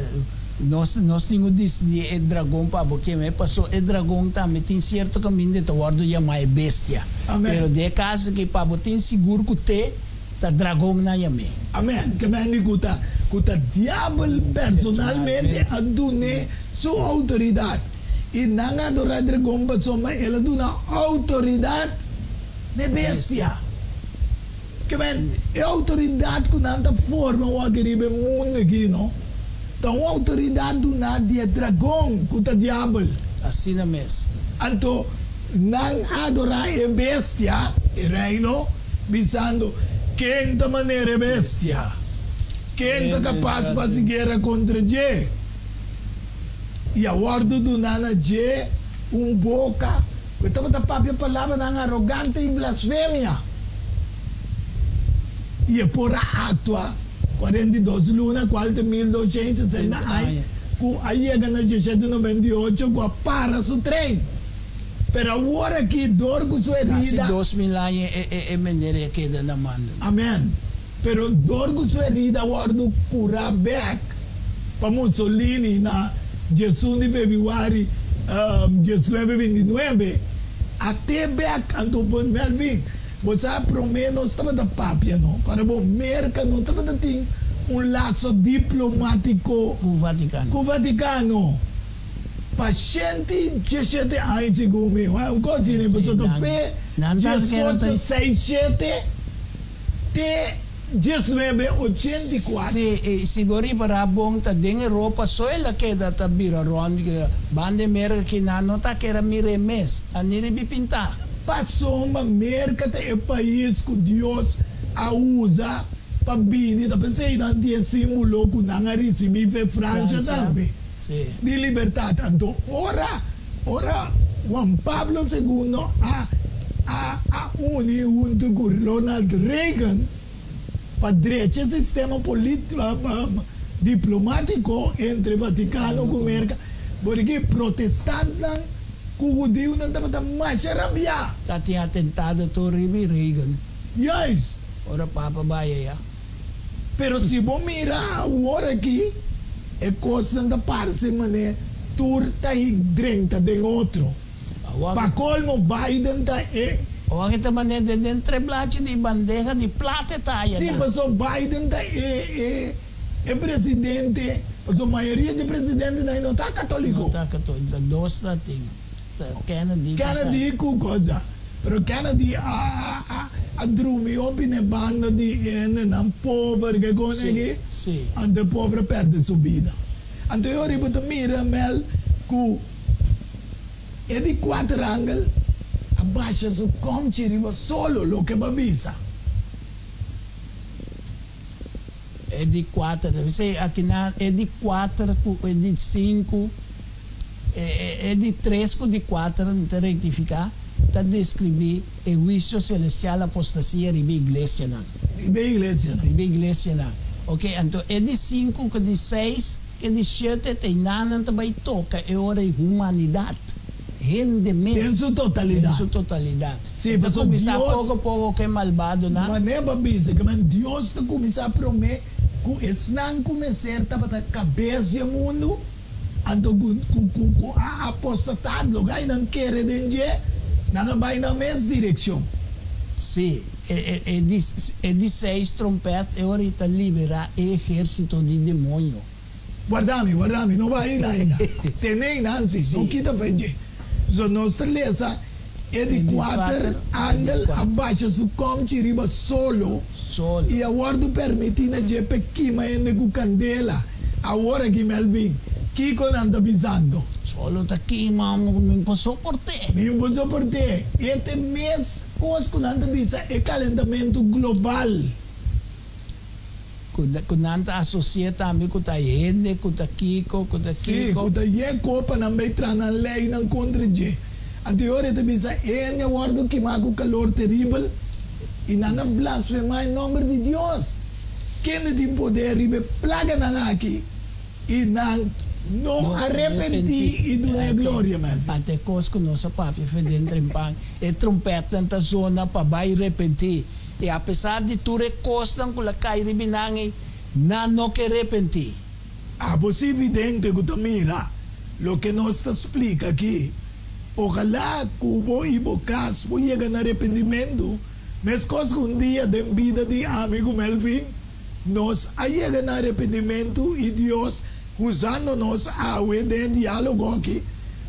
nos nos tin cu distingi e dragon pa bo keme paso e dragon tambe tin cierto caminda e ta wordo yama e bestia. Amen. Pero den e caso aki pa bo tin sigur cu te ta dragon nan yam'e. Amen. Ke men di cu ta cu ta diabel personalmente a dun'e su autoridad y nan a adora e dragon pasobra el a duna autoridad n'e bestia. Ke men, e outoridat ku nan ta forma wak riba e mundu aki, no, ta un outoridat duná di e dragon, ku ta Diabel. Asina mes. Anto nan a adorá e bestia, e reino, bisando, Ken ta manera e bestia? Ken ta kapas pa hasi guera kontra dje? I a wòrdu duná na dje un boka ku e tabata papia palabranan arogante i blasfemia. I e por a aktua 42 luna, kual ta 1260 aña, ku a yega na 1798 ku a para su trein. Pero awor aki dor ku su Kasi herida. 2000 aña e meneer a keda na mando. Amen. Pero dor ku su herida a wòrdu kurá bèk pa Mussolini na 11 di febrüari 1929, a te bèk. Anto Melvin, bo sa promé nos tabata papia no, para bo Merka no tabata tin un laso diplomátiko Ku Vatikano. ku Vatikano pa 117 aña segun mi. Un kos asina, pasobra ta fe Nan ta kere ta. 1867. Te 1984. Si, i si bo ripará bon, ta den Europa so el a keda ta bira rònt, banda e Merka ki nan no ta kere mir'é mes, a ni riba e pintá. Pasobra Merka ta e pais ku Dios a usa pa bini, ta p'esei nan tin e símbolo ku nan a risibí fe Fransha tambe, di libertat. Anto ora. Ora Juan Pablo Segundo a a a uni huntu ku Ronald Reagan pa drecha e sistema diplomátiko entre Vatikano ku Merka, bo di ki protestantnan ku hudiunan tabata masha rabiá. Ta tin atentado tur riba Reagan. Juist. Ora Papa bai ayá. Pero si bo mira awor aki, e kosnan ta parse manera tur ta drenta den otro. Pa kolmo Biden ta e. Awor aki ta manera den den treblachi di bandeha di plata e ta aya Si, nan. pasobra Biden ta e e e presidente, pasobra mayoria di presidentenan no ta katoliko. No ta katoliko, ta dos ta tin. Ta Kennedy ta sa. Kennedy ku cosa. Pero Kennedy a a a drumi hopi n'e banda di hendenan pober ke kon eki. Anto e pober a perde su bida. Anto e ora bo ta mira Mel ku e di kuater angel a basha su komchi riba solo loke bo a bisa. E di kuater, p'esei akinan e di kuater ku e di sinku, e di tres ku di kuater, mi ta rektifiká, ta deskribí e huisio selestial apostasia riba e iglesianan. Riba e iglesianan. Riba e iglesianan. Oke, anto e di sinku ku di seis ku e di shete ta enanan ta bai toka e ora e humanidat, hende mes. Den su totalidat. Den su totalidat. Sí, E ta pasobra kuminsá Dios. poko poko ku e malbadonan. Manera bo a bisa ku men Dios ta kuminsá promé ku esnan ku mester tabata kabes di e mundu, anto ku ku ku ku a apostatá loke ai nan kere den dje, nan a bai nan mes direkshon. Sí, e e e di e di seis trompèt e ora ei ta liberá e ehérsito di demoño. Warda mi, warda mi, no bai ainda. Tene einan si, no kita fe dje. So nos ta lesa e di kuater angel a basha su komchi riba solo i a wòrdu permití na dje p'e kima hende ku kandela. Awor aki Melvin, kiko nan ta bisando? Solo ta kima, mi por soport'é. Mi por soport'é. E ta e mes kos ku nan ta bisa e kalentamentu global. Ku nan ta asosia tambe ku ta hende, ku ta kiko, ku ta Sí, kiko. ku ta yekó pa nan bai traha nan leinan kontra dje. Anto e ora e ta bisa, Hende a wòrdu kimá ku kalor teribel, i nan a blasfemá e nòmber di Dios, kende tin poder riba e plaganan aki, i nan no a repentí i dun'é gloria. Melvin. Ata e kos ku nos a papia fe den trempan, e trompètnan ta zona pa bai repentí. I apesar di tur e kosnan ku la kai riba nan ei, nan no ke repentí. Abo si vidente ku ta mira loke nos ta splika aki, ojalá ku bo i bo kas por yega na repentimentu, meskos ku un dia den bida di ami ku Melvin, nos a yega na arepentimentu i Dios usando nos awe den e diálogo aki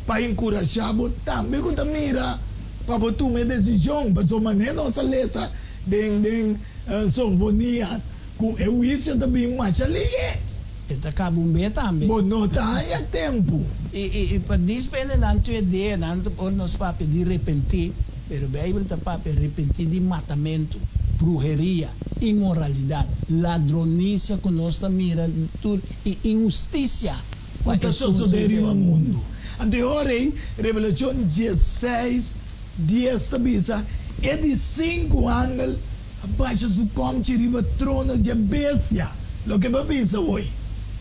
pa enkurashá bo tambe ku ta mira pa bo tuma e desishon. Pasobra manera nos a lesa den den Sofonias ku e huisio ta bin masha lihe. E ta kaba un be tambe. Bo no ta haña tempu. I i pa dispende nan tu e deanan ora nos papia di repentí, pero Beibel ta papia repentí di matamentu, bruheria, inmoralidat, ladronisia ku nos ta mira tur i inhustisia Ku pa ta esun sosodé tur riba den mundu. mundu. Anto e ora ei, Revelashon diesseis, dies ta bisa, E di sinku angel a basha su kòmchi riba trono dje bestia, loke bo a bisa hoy.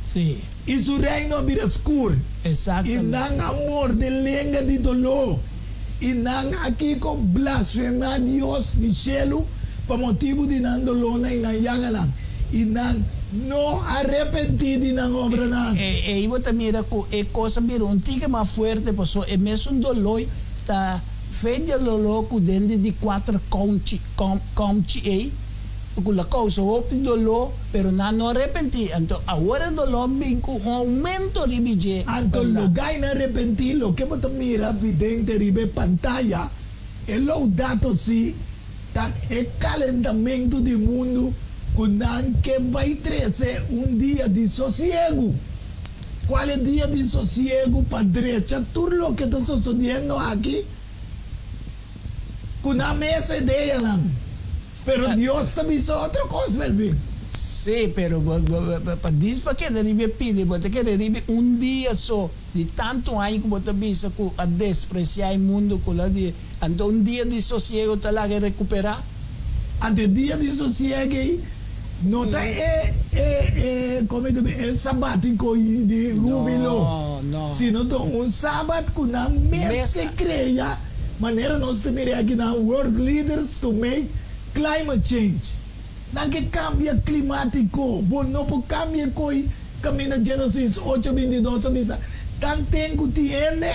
Sí. I su reino a bira skur, i Exactamente. nan a morde lenga di doló, i nan a kiko? Blasfemá Dios di shelu pa motibu di nan dolónan i nan yaganan, i nan no a repentí di nan obranan. Ei bo ta mira ku e kos a bira un tiki mas fuerte, pasobra e mesun doló ta fe di e doló ku den di di kuater kòmchi, kòmchi ei, ku la kousa hopi doló, pero nan no a repentí. Anto awor e doló bin ku un oumento riba dje. Anto lugá i nan repentí, loke bo ta mira vidente riba e pantaya, e Laudato Si ta e kalentamentu di mundu ku nan ke bai trese un dia di sosiegu. Kual e dia di sosiegu pa drecha tur loke ta sosodiendo aki? Ku nan mes ideanan. Pero Dios ta bisa otro kos, Melvin. Sí, pero bo pa dis pa keda riba e pidi, bo ta kere riba un dia so di tantu aña ku bo ta bisa ku a despresiá e mundu ku la di, anto un dia di sosiego ta laga e rekuperá? Anto e dia di sosiego ei no ta e e e komo e ta bisa e sabatiko di hubilo, sino ta un sabat ku nan mes ke krea. Manera nos ta mira aki nan world leaders to make climate change. Nan ke cambia climatico. Bo no por cambia coy caminda Genesis ocho bintidos a bisa tanten cu tin hende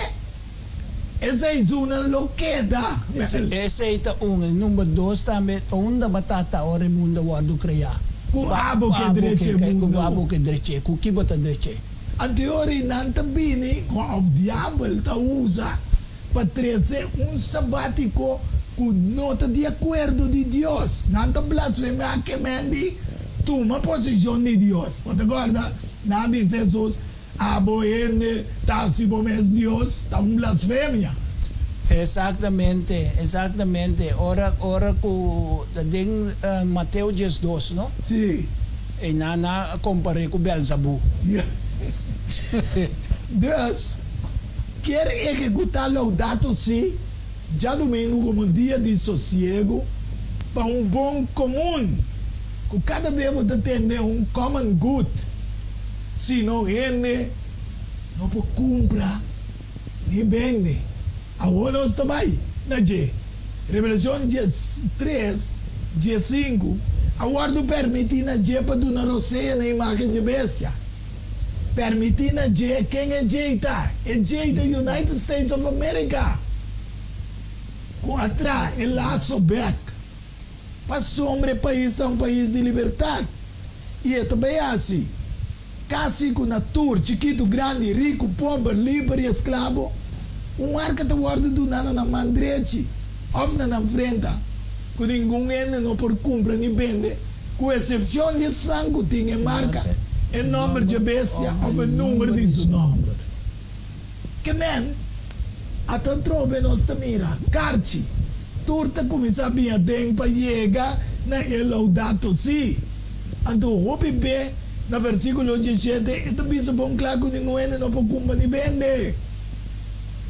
esey zunan lo keda. Esey ta un. E number dos tambe ta unda bo ta ta ora e mundo a wordo crea. Cu abo ke dreche e mundo. Cu abo ke dreche. Cu ki bo ta dreche? Anteori nan ta bini cu of diabel ta usa pa trese un sabátiko ku no ta di akuerdo di Dios. Nan ta blasfemá kemen di tuma posishon di Dios. Bo ta kòrda? Nan a bisa Hesus, Abo hende ta hasi bo mes Dios, ta un blasfemia. Eksaktamente, eksaktamente. Ora, ora ku ta den Mateo diesdos, no? Sí. I nan a kompar'é ku Belzabú. Ja. Dus. Kier ehekutá Laudato Si djadumingu komo dia di sosiegu pa un bon komun, ku kada bes bo ta tende un common good, sino hende no por kumpra ni bende. Awor nos ta bai na dje. Revelashon diestres, diesinku, A wòrdu pèrmití na dje pa duna rosea na imágen dje bestia. Permití na dje ken e djei ta. E djei ta United States of America ku a traha e laso bek. Pasobra e pais ta un pais di libertat i e ta bai hasi kasi ku na tur, chikitu, grandi, riku, pober, liber i esklabo, un arka ta wòrdu duná na nan man drechi òf na nan frenta ku ningun hende no por kumpra ni bende. Ku esepshon di esnan ku tin e marka, e nòmber dje bestia òf e number di su nòmber. Ke men a ta trobe nos ta mira karchi, tur ta kuminsá bin aden pa yega na e Laudato Si. Anto hopi be na versíkulo diesshete e ta bisa bon kla ku ningun hende no por kumpra ni bende.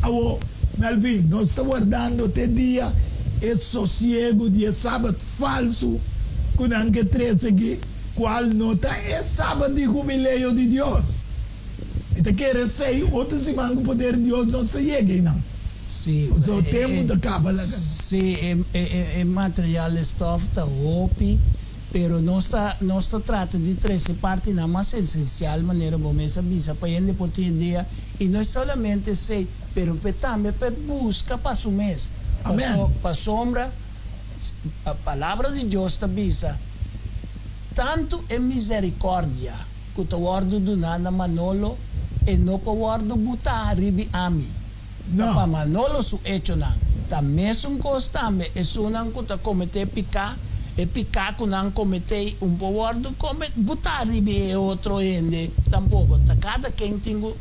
Awor, Melvin, nos ta wardando te dia e sosiegu di e sabat falsu ku nan ke trese aki, kual no ta e sabat di hubileo di Dios. Mi ta kere esei otro siman ku poder di Dios nos ta yega einan. Sí, Pasobra tempu ta kaba laga nos. Sí, e material e stof ta hopi, pero nos ta nos ta trata di trese partinan mas esensial manera bo mes a bisa pa hende por tin idea i no e solamente esei pero p'e tambe p'e buska pa su mes. Amen. Pasobra Palabra di Dios ta bisa, Tantu e misericordia cu ta wordo duná na Manolo, e no por wordo butá ribi ami. Ta pa Manolo su echonan. Ta mesun cos tambe esunnan cu ta cometé picá. E piká ku nan kometé un por wòrdu kome butá riba e otro hende tampoko. Ta kada ken tin ku,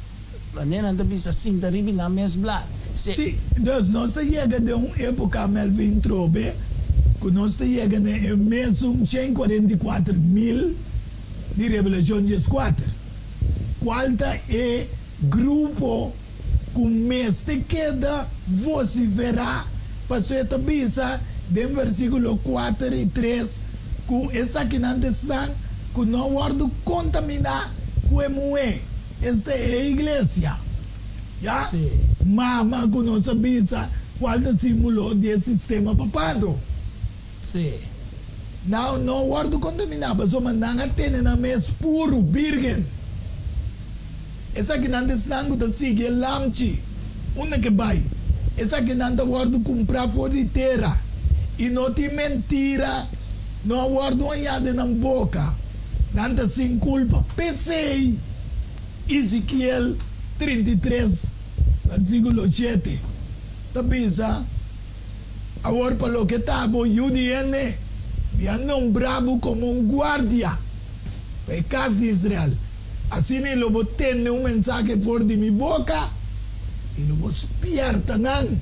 manera nan ta bisa, sinta riba nan mes blat. Si. Sí, dus nos ta yega den un époka, Melvin Trobe, ku nos ta yega na e mesun 144.000 di Revelashon 14, kual ta e grupo ku mester keda vosiferá, pasobra e ta bisa den versíkulo kuater i tres ku esakinan ta esnan ku no a wòrdu kontaminá ku e muhé, esta e iglesia. Ya? Mama ku nos a bisa kual ta símbolo di e sistema papado. Nan no a wòrdu kontaminá pasobra nan a tene nan mes puru, bírgen. Esakinan ta esnan ku ta sigui e lamchi unda ke bai. Esakinan ta wòrdu kumprá for di tera, i no tin mentira no a wòrdu hañá den nan boka. Nan ta sin kulpa. P'esei, Ezekiel 33, versíkulo shete ta bisa, Awor pa loke ta bo yu di hende, mi a nombra bo komo un guardia pa e kas di Israel. Asina lo bo tende un mensahe for di mi boka i lo bo spièrta nan.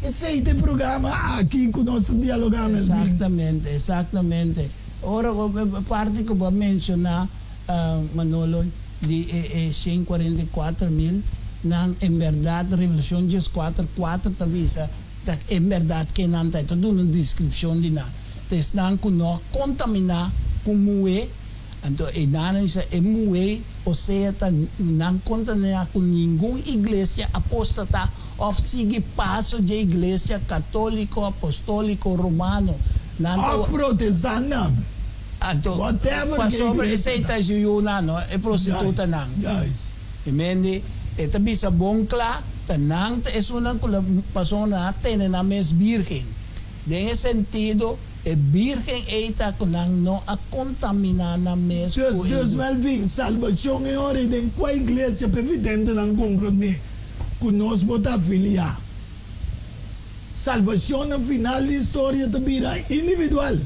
Esei ta e programa aki ku nos ta dialogá, Melvin. Exactamente, exactamente. Ora e parti ku bo a menshoná, Manolo, di e 144.000 nan, en bèrdat Revelashon 14, 4 ta bisa ta en bèrdat ke nan ta. E ta duna un deskripshon di nan. Ta esnan ku no a kontaminá ku muhé. Anto e nan a bisa e muhé, osea ta nan kontaminá ku ningun iglesia apóstata òf sigui paso dje iglesia katóliko apostóliko romano. Nan ta. Òf protestantnan. Anto, Whatever ke pasobra iglesia esei ta. ta yunan, no e prostitutanan. Juist. I mende, e ta bisa bon kla, ta nan ta esunnan ku lo pasobra nan a tene nan mes bírgen. Den e sentido. E bírgen ei ta ku nan no a kontaminá nan mes Dus, ku e. Dios Melvin, salbashon e ora ei den kua iglesia pa evidentenan komprondé ku nos bo ta afiliá. Salbashon na final di historia ta bira individual.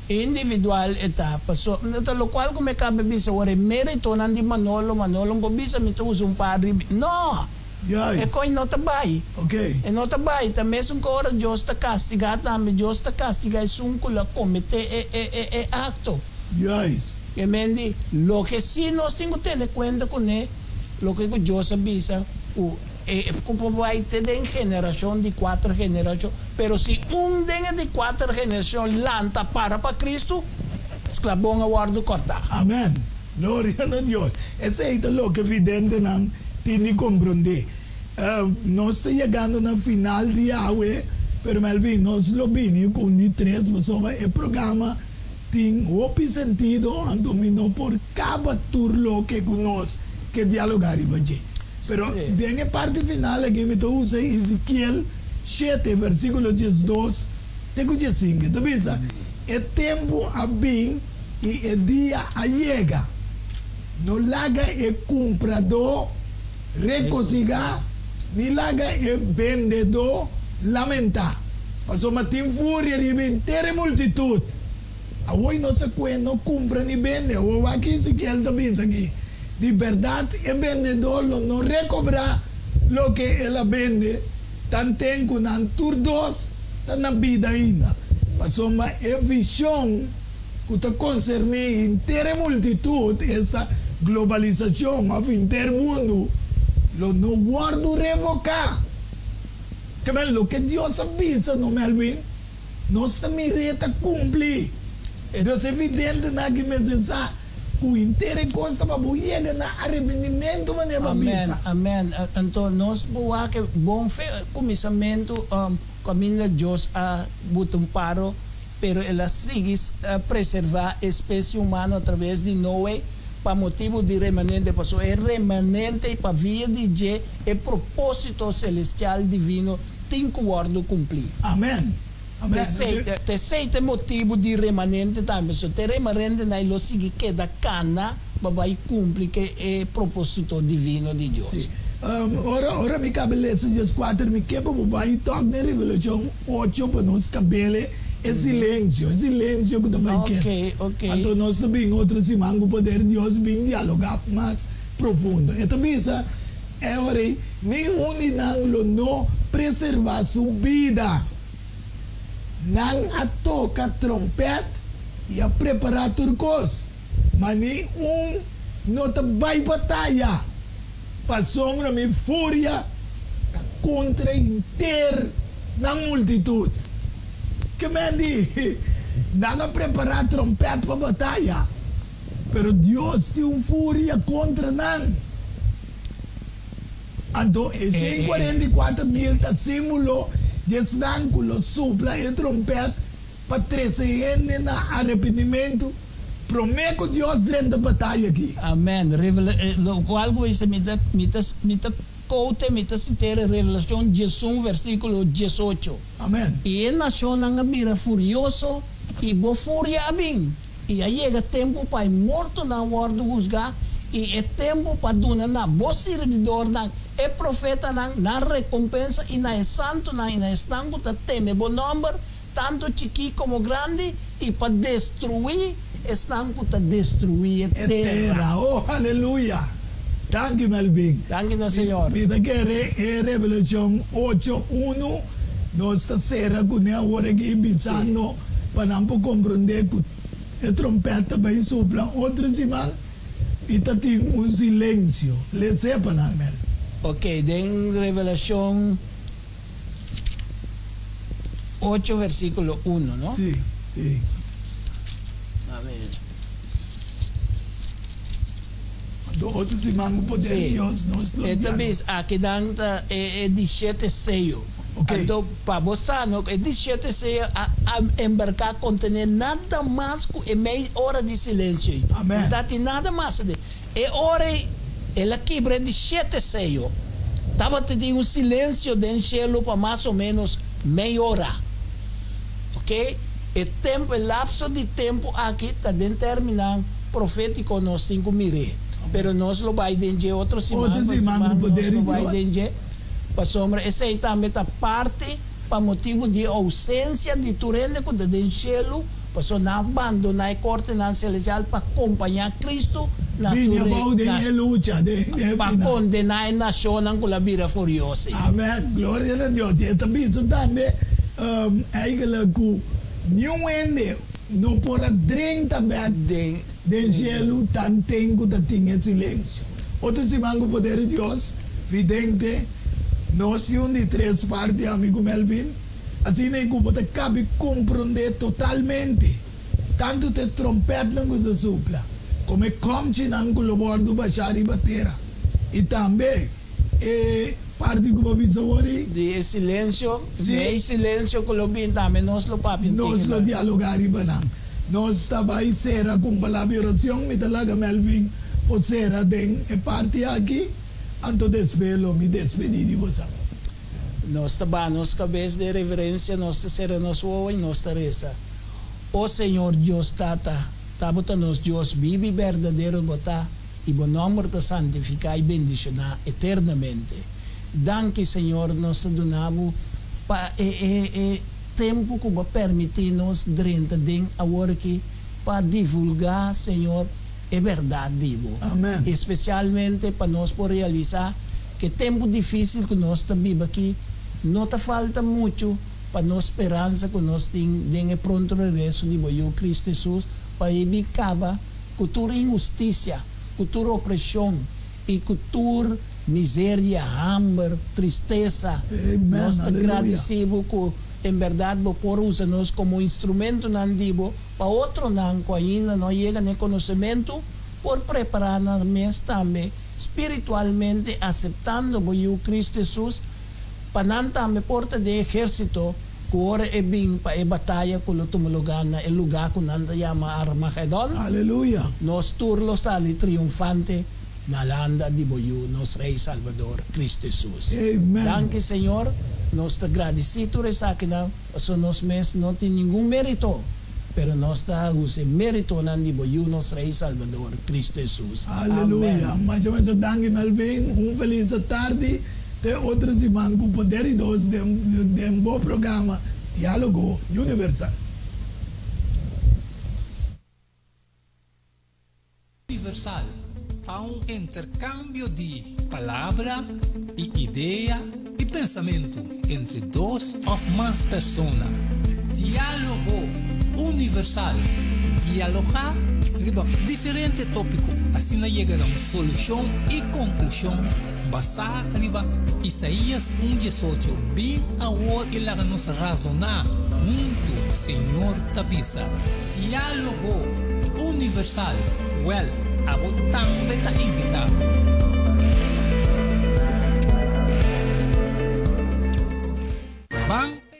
Individual e ta, paso no ta lokual ku mi kaba bisa ora e méritonan di Manolo, Manolo no por bisa mi ta usa un par di no! Juist. E koi no ta bai. Ok. E no ta bai. Ta mesun ku ora Dios ta kastigá tambe. Dios ta kastigá esun ku lo kometé e e e e akto. Juist. Ke men di, loke sí nos tin ku tene kuenta kuné, loke ku Dios a bisa ku e ku por bai te den generashon di kuater generashon. Pero si un den e di kuater generashon lanta para pa Kristu, sklabon a wòrdu kòrtá. Amen. Gloria na Dios. Esei ta loke videntenan tin di komprondé. Nos ta yegando na final di awe, pero Melvin, nos lo bini ku un di tres pasobra e programa tin hopi sentido, anto mi no por kaba tur loke ku nos ke dialogá riba dje. Pero den e parti final aki mi ta usa Ezekiel shete, versíkulo 12 te ku 15. E ta bisa, E tempu a bin. I e dia a yega. No laga e kumpradó rekosigá, ni laga e bendedó lamentá, pasobra tin furia riba henter e multitut. Awor no sa kue no kumpra ni bende. Awor wak Ezekiel ta bisa aki, Di bèrdat e bendedó lo no rekobrá loke el a bende, tanten ku nan tur dos ta na bida ainda, pasobra e vishon ku ta konserní henter e multitut, esta globalisashon òf henter mundu, lo no wòrdu revoká. Kebel, loke Dios a bisa no, Melvin, nos ta mir'é ta kumpli. Dios evidentenan aki mester sa ku henter e kos ta pa bo yega na arepentimentu manera bo a Amèn, bisa. amèn. Anto nos por wak e bon fe, kuminsamentu, kaminda Dios a buta un paro. Pero el a sigui preservá e specie humano a traves di Noe pa motibu di remanente, pasobra e remanente pa via di dje e propósito celestial divino tin cu wordo cumplí. Amen. Amen. T'esei ta e motibu di remanente tambe, pasobra t'e remanentenan lo sigui keda cana pa bai cumpli cu e propósito divino di Dios. Sí. Ora, ora mi caba lesa 14, mi ke pa bo bai tok den Revelacion 8 pa nos cabele. E silensio, e silensio ku ta bai keda. Anto nos ta bin otro siman ku poder Dios bin dialogá mas profundo. E ta bisa e ora ei, Ni un di nan lo no preservá su bida. Nan a toka trompèt i a prepará tur kos, ma ni un no ta bai bataya, pasobra mi furia ta kontra henter nan multitut. Ke men di, Nan a prepará trompèt pa bataya, pero Dios tin un furia kontra nan. Anto e 144.000 ta símbolo di esnan ku lo supla e trompèt pa trese hende na arepentimentu promé ku Dios drenta bataya aki. Amèn. Lokual ku bisa mi ta mi ta mi ta koute mi ta sitera Revelashon 11 versíkulo 18. Amèn. I e nashonnan a bira furioso, i bo furia a bin. I a yega tempu pa e mortonan wòrdu husgá, i e tempu pa duna na bo sirbidornan, e profetanan, nan rekompensa, i na e santunan i na esnan ku ta teme bo nòmber, tantu chikí komo grandi, i pa destruí esnan ku ta destruí e E tera. tera. Oh, aleluya! Danki, Melvin. Danki na Señor. Mi ta kere e Revelashon ocho unu nos ta sera kuné awor aki bisando. Pa nan por komprondé ku e trompèt ta bai supla otro siman i ta tin un silensio. Les'é pa nan, Mel. Ok, den Revelashon ocho versíkulo uno, no? Sí, sí. Amen. Anto otro siman ku poder Sí. Dios nos lo E ta dialoga. bisa, aki nan ta e di shete seyo. Ok. Anto pa bo sa no, e di shete seyo a a embarká kontené nada mas ku e mei ora di silensio ei. Amen. No ta tin nada mas aden. E ora ei el a kibra e di shete seyo. Tabata tin un silensio den shelu pa mas o ménos mei ora. Ok. E tempu, e lapso di tempu aki ta den términan profétiko nos tin ku mir'é. Pero nos lo bai den dje otro siman, Otro pa siman ku siman nos poder lo di bai Dios. den dje. Pasobra esei tambe ta parti pa motibu di e ousensia di tur hende ku ta den shelu, pasobra nan a bandoná e kortenan selestial pa kompañá Kristu na su Bini re, abou den na e lucha, den e pa final. kondená e nashonnan ku la bira furioso. Amen. Gloria na Dios. I e ta bisa tambe, Eigenlijk ku niun hende no por a drenta bek Den den shelu tanten ku ta tin e silensio. Otro siman ku poder di Dios, vidente, nos tin un di tres parti, ami ku Melvin, asina ei ku bo ta kabi komprondé totalmente tantu te trompètnan ku ta supla komo e kòmchinan ku lo wòrdu bashá riba tera i tambe e parti ku bo bisa awor ei. Di e silensio, Sí. mei silensio ku lo bin tambe nos lo papia un Nos tiki lo nan. dialogá riba nan. Nos ta bai sera ku un palabra di oracion. Mi ta laga Melvin por sera den e parti aki, anto despues lo mi despedí di boso. Nos ta baha nos kabes den reverencia, nos ta sera nos wowo i nos ta resa. O Señor Dios Tata, ta bo ta nos Dios bibu i berdadero bo ta, i bo nòmber ta santifiká i bendishoná eternamente. Danki, Señor, nos ta duna bo pa e e e tempu ku bo a permití nos drenta den awor aki pa divulgá, Señor, e bèrdat di bo. Amen. Espesialmente pa nos por realisá ku e tempu difísil ku nos ta biba aki no ta falta muchu pa nos speransa ku nos tin den e pronto regreso di bo Yu Kristu Hesus pa e bin kaba ku tur inhustisia, ku tur opreshon i ku tur miseria, hamber, tristesa. Amen, Nos ta aleluya. gradisí bo ku en bèrdat bo por usa nos komo instrumentonan di bo pa otronan ku ainda no a yega na e konosementu por prepará nan mes tambe spiritualmente aseptando bo Yu Kristu Hesus pa nan tambe por ta den ehérsito ku ora e bin pa e bataya ku lo tuma lugá na e lugá ku nan ta yama Armagedon, Aleluya! nos tur lo sali triunfante na landa di bo Yu, nos Rei Salbador, Kristu Hesus. Amen! Danki, Señor. Nos ta gradisí tur esakinan, pasobra nos mes no tin ningun mérito, pero nos ta usa e méritonan di bo Yu, nos Rei Salbador, Kristu Hesus. Aleluya! Amen. Masha masha danki, Melvin. Un felis tardi. Te otro siman ku poder di Dios den den bo programa Dialogo Universal. Universal ta un interkambio di palabra i idea i pensamentu entre dos òf mas persona. Diálogo Universal, dialogá riba diferente tópiko, asina yega na un solushon i konklushon basá riba Isaías un diesocho, Bin awor i laga nos razoná huntu, Señor ta bisa. Diálogo Universal, Wèl, abo tambe ta invitá. Ban.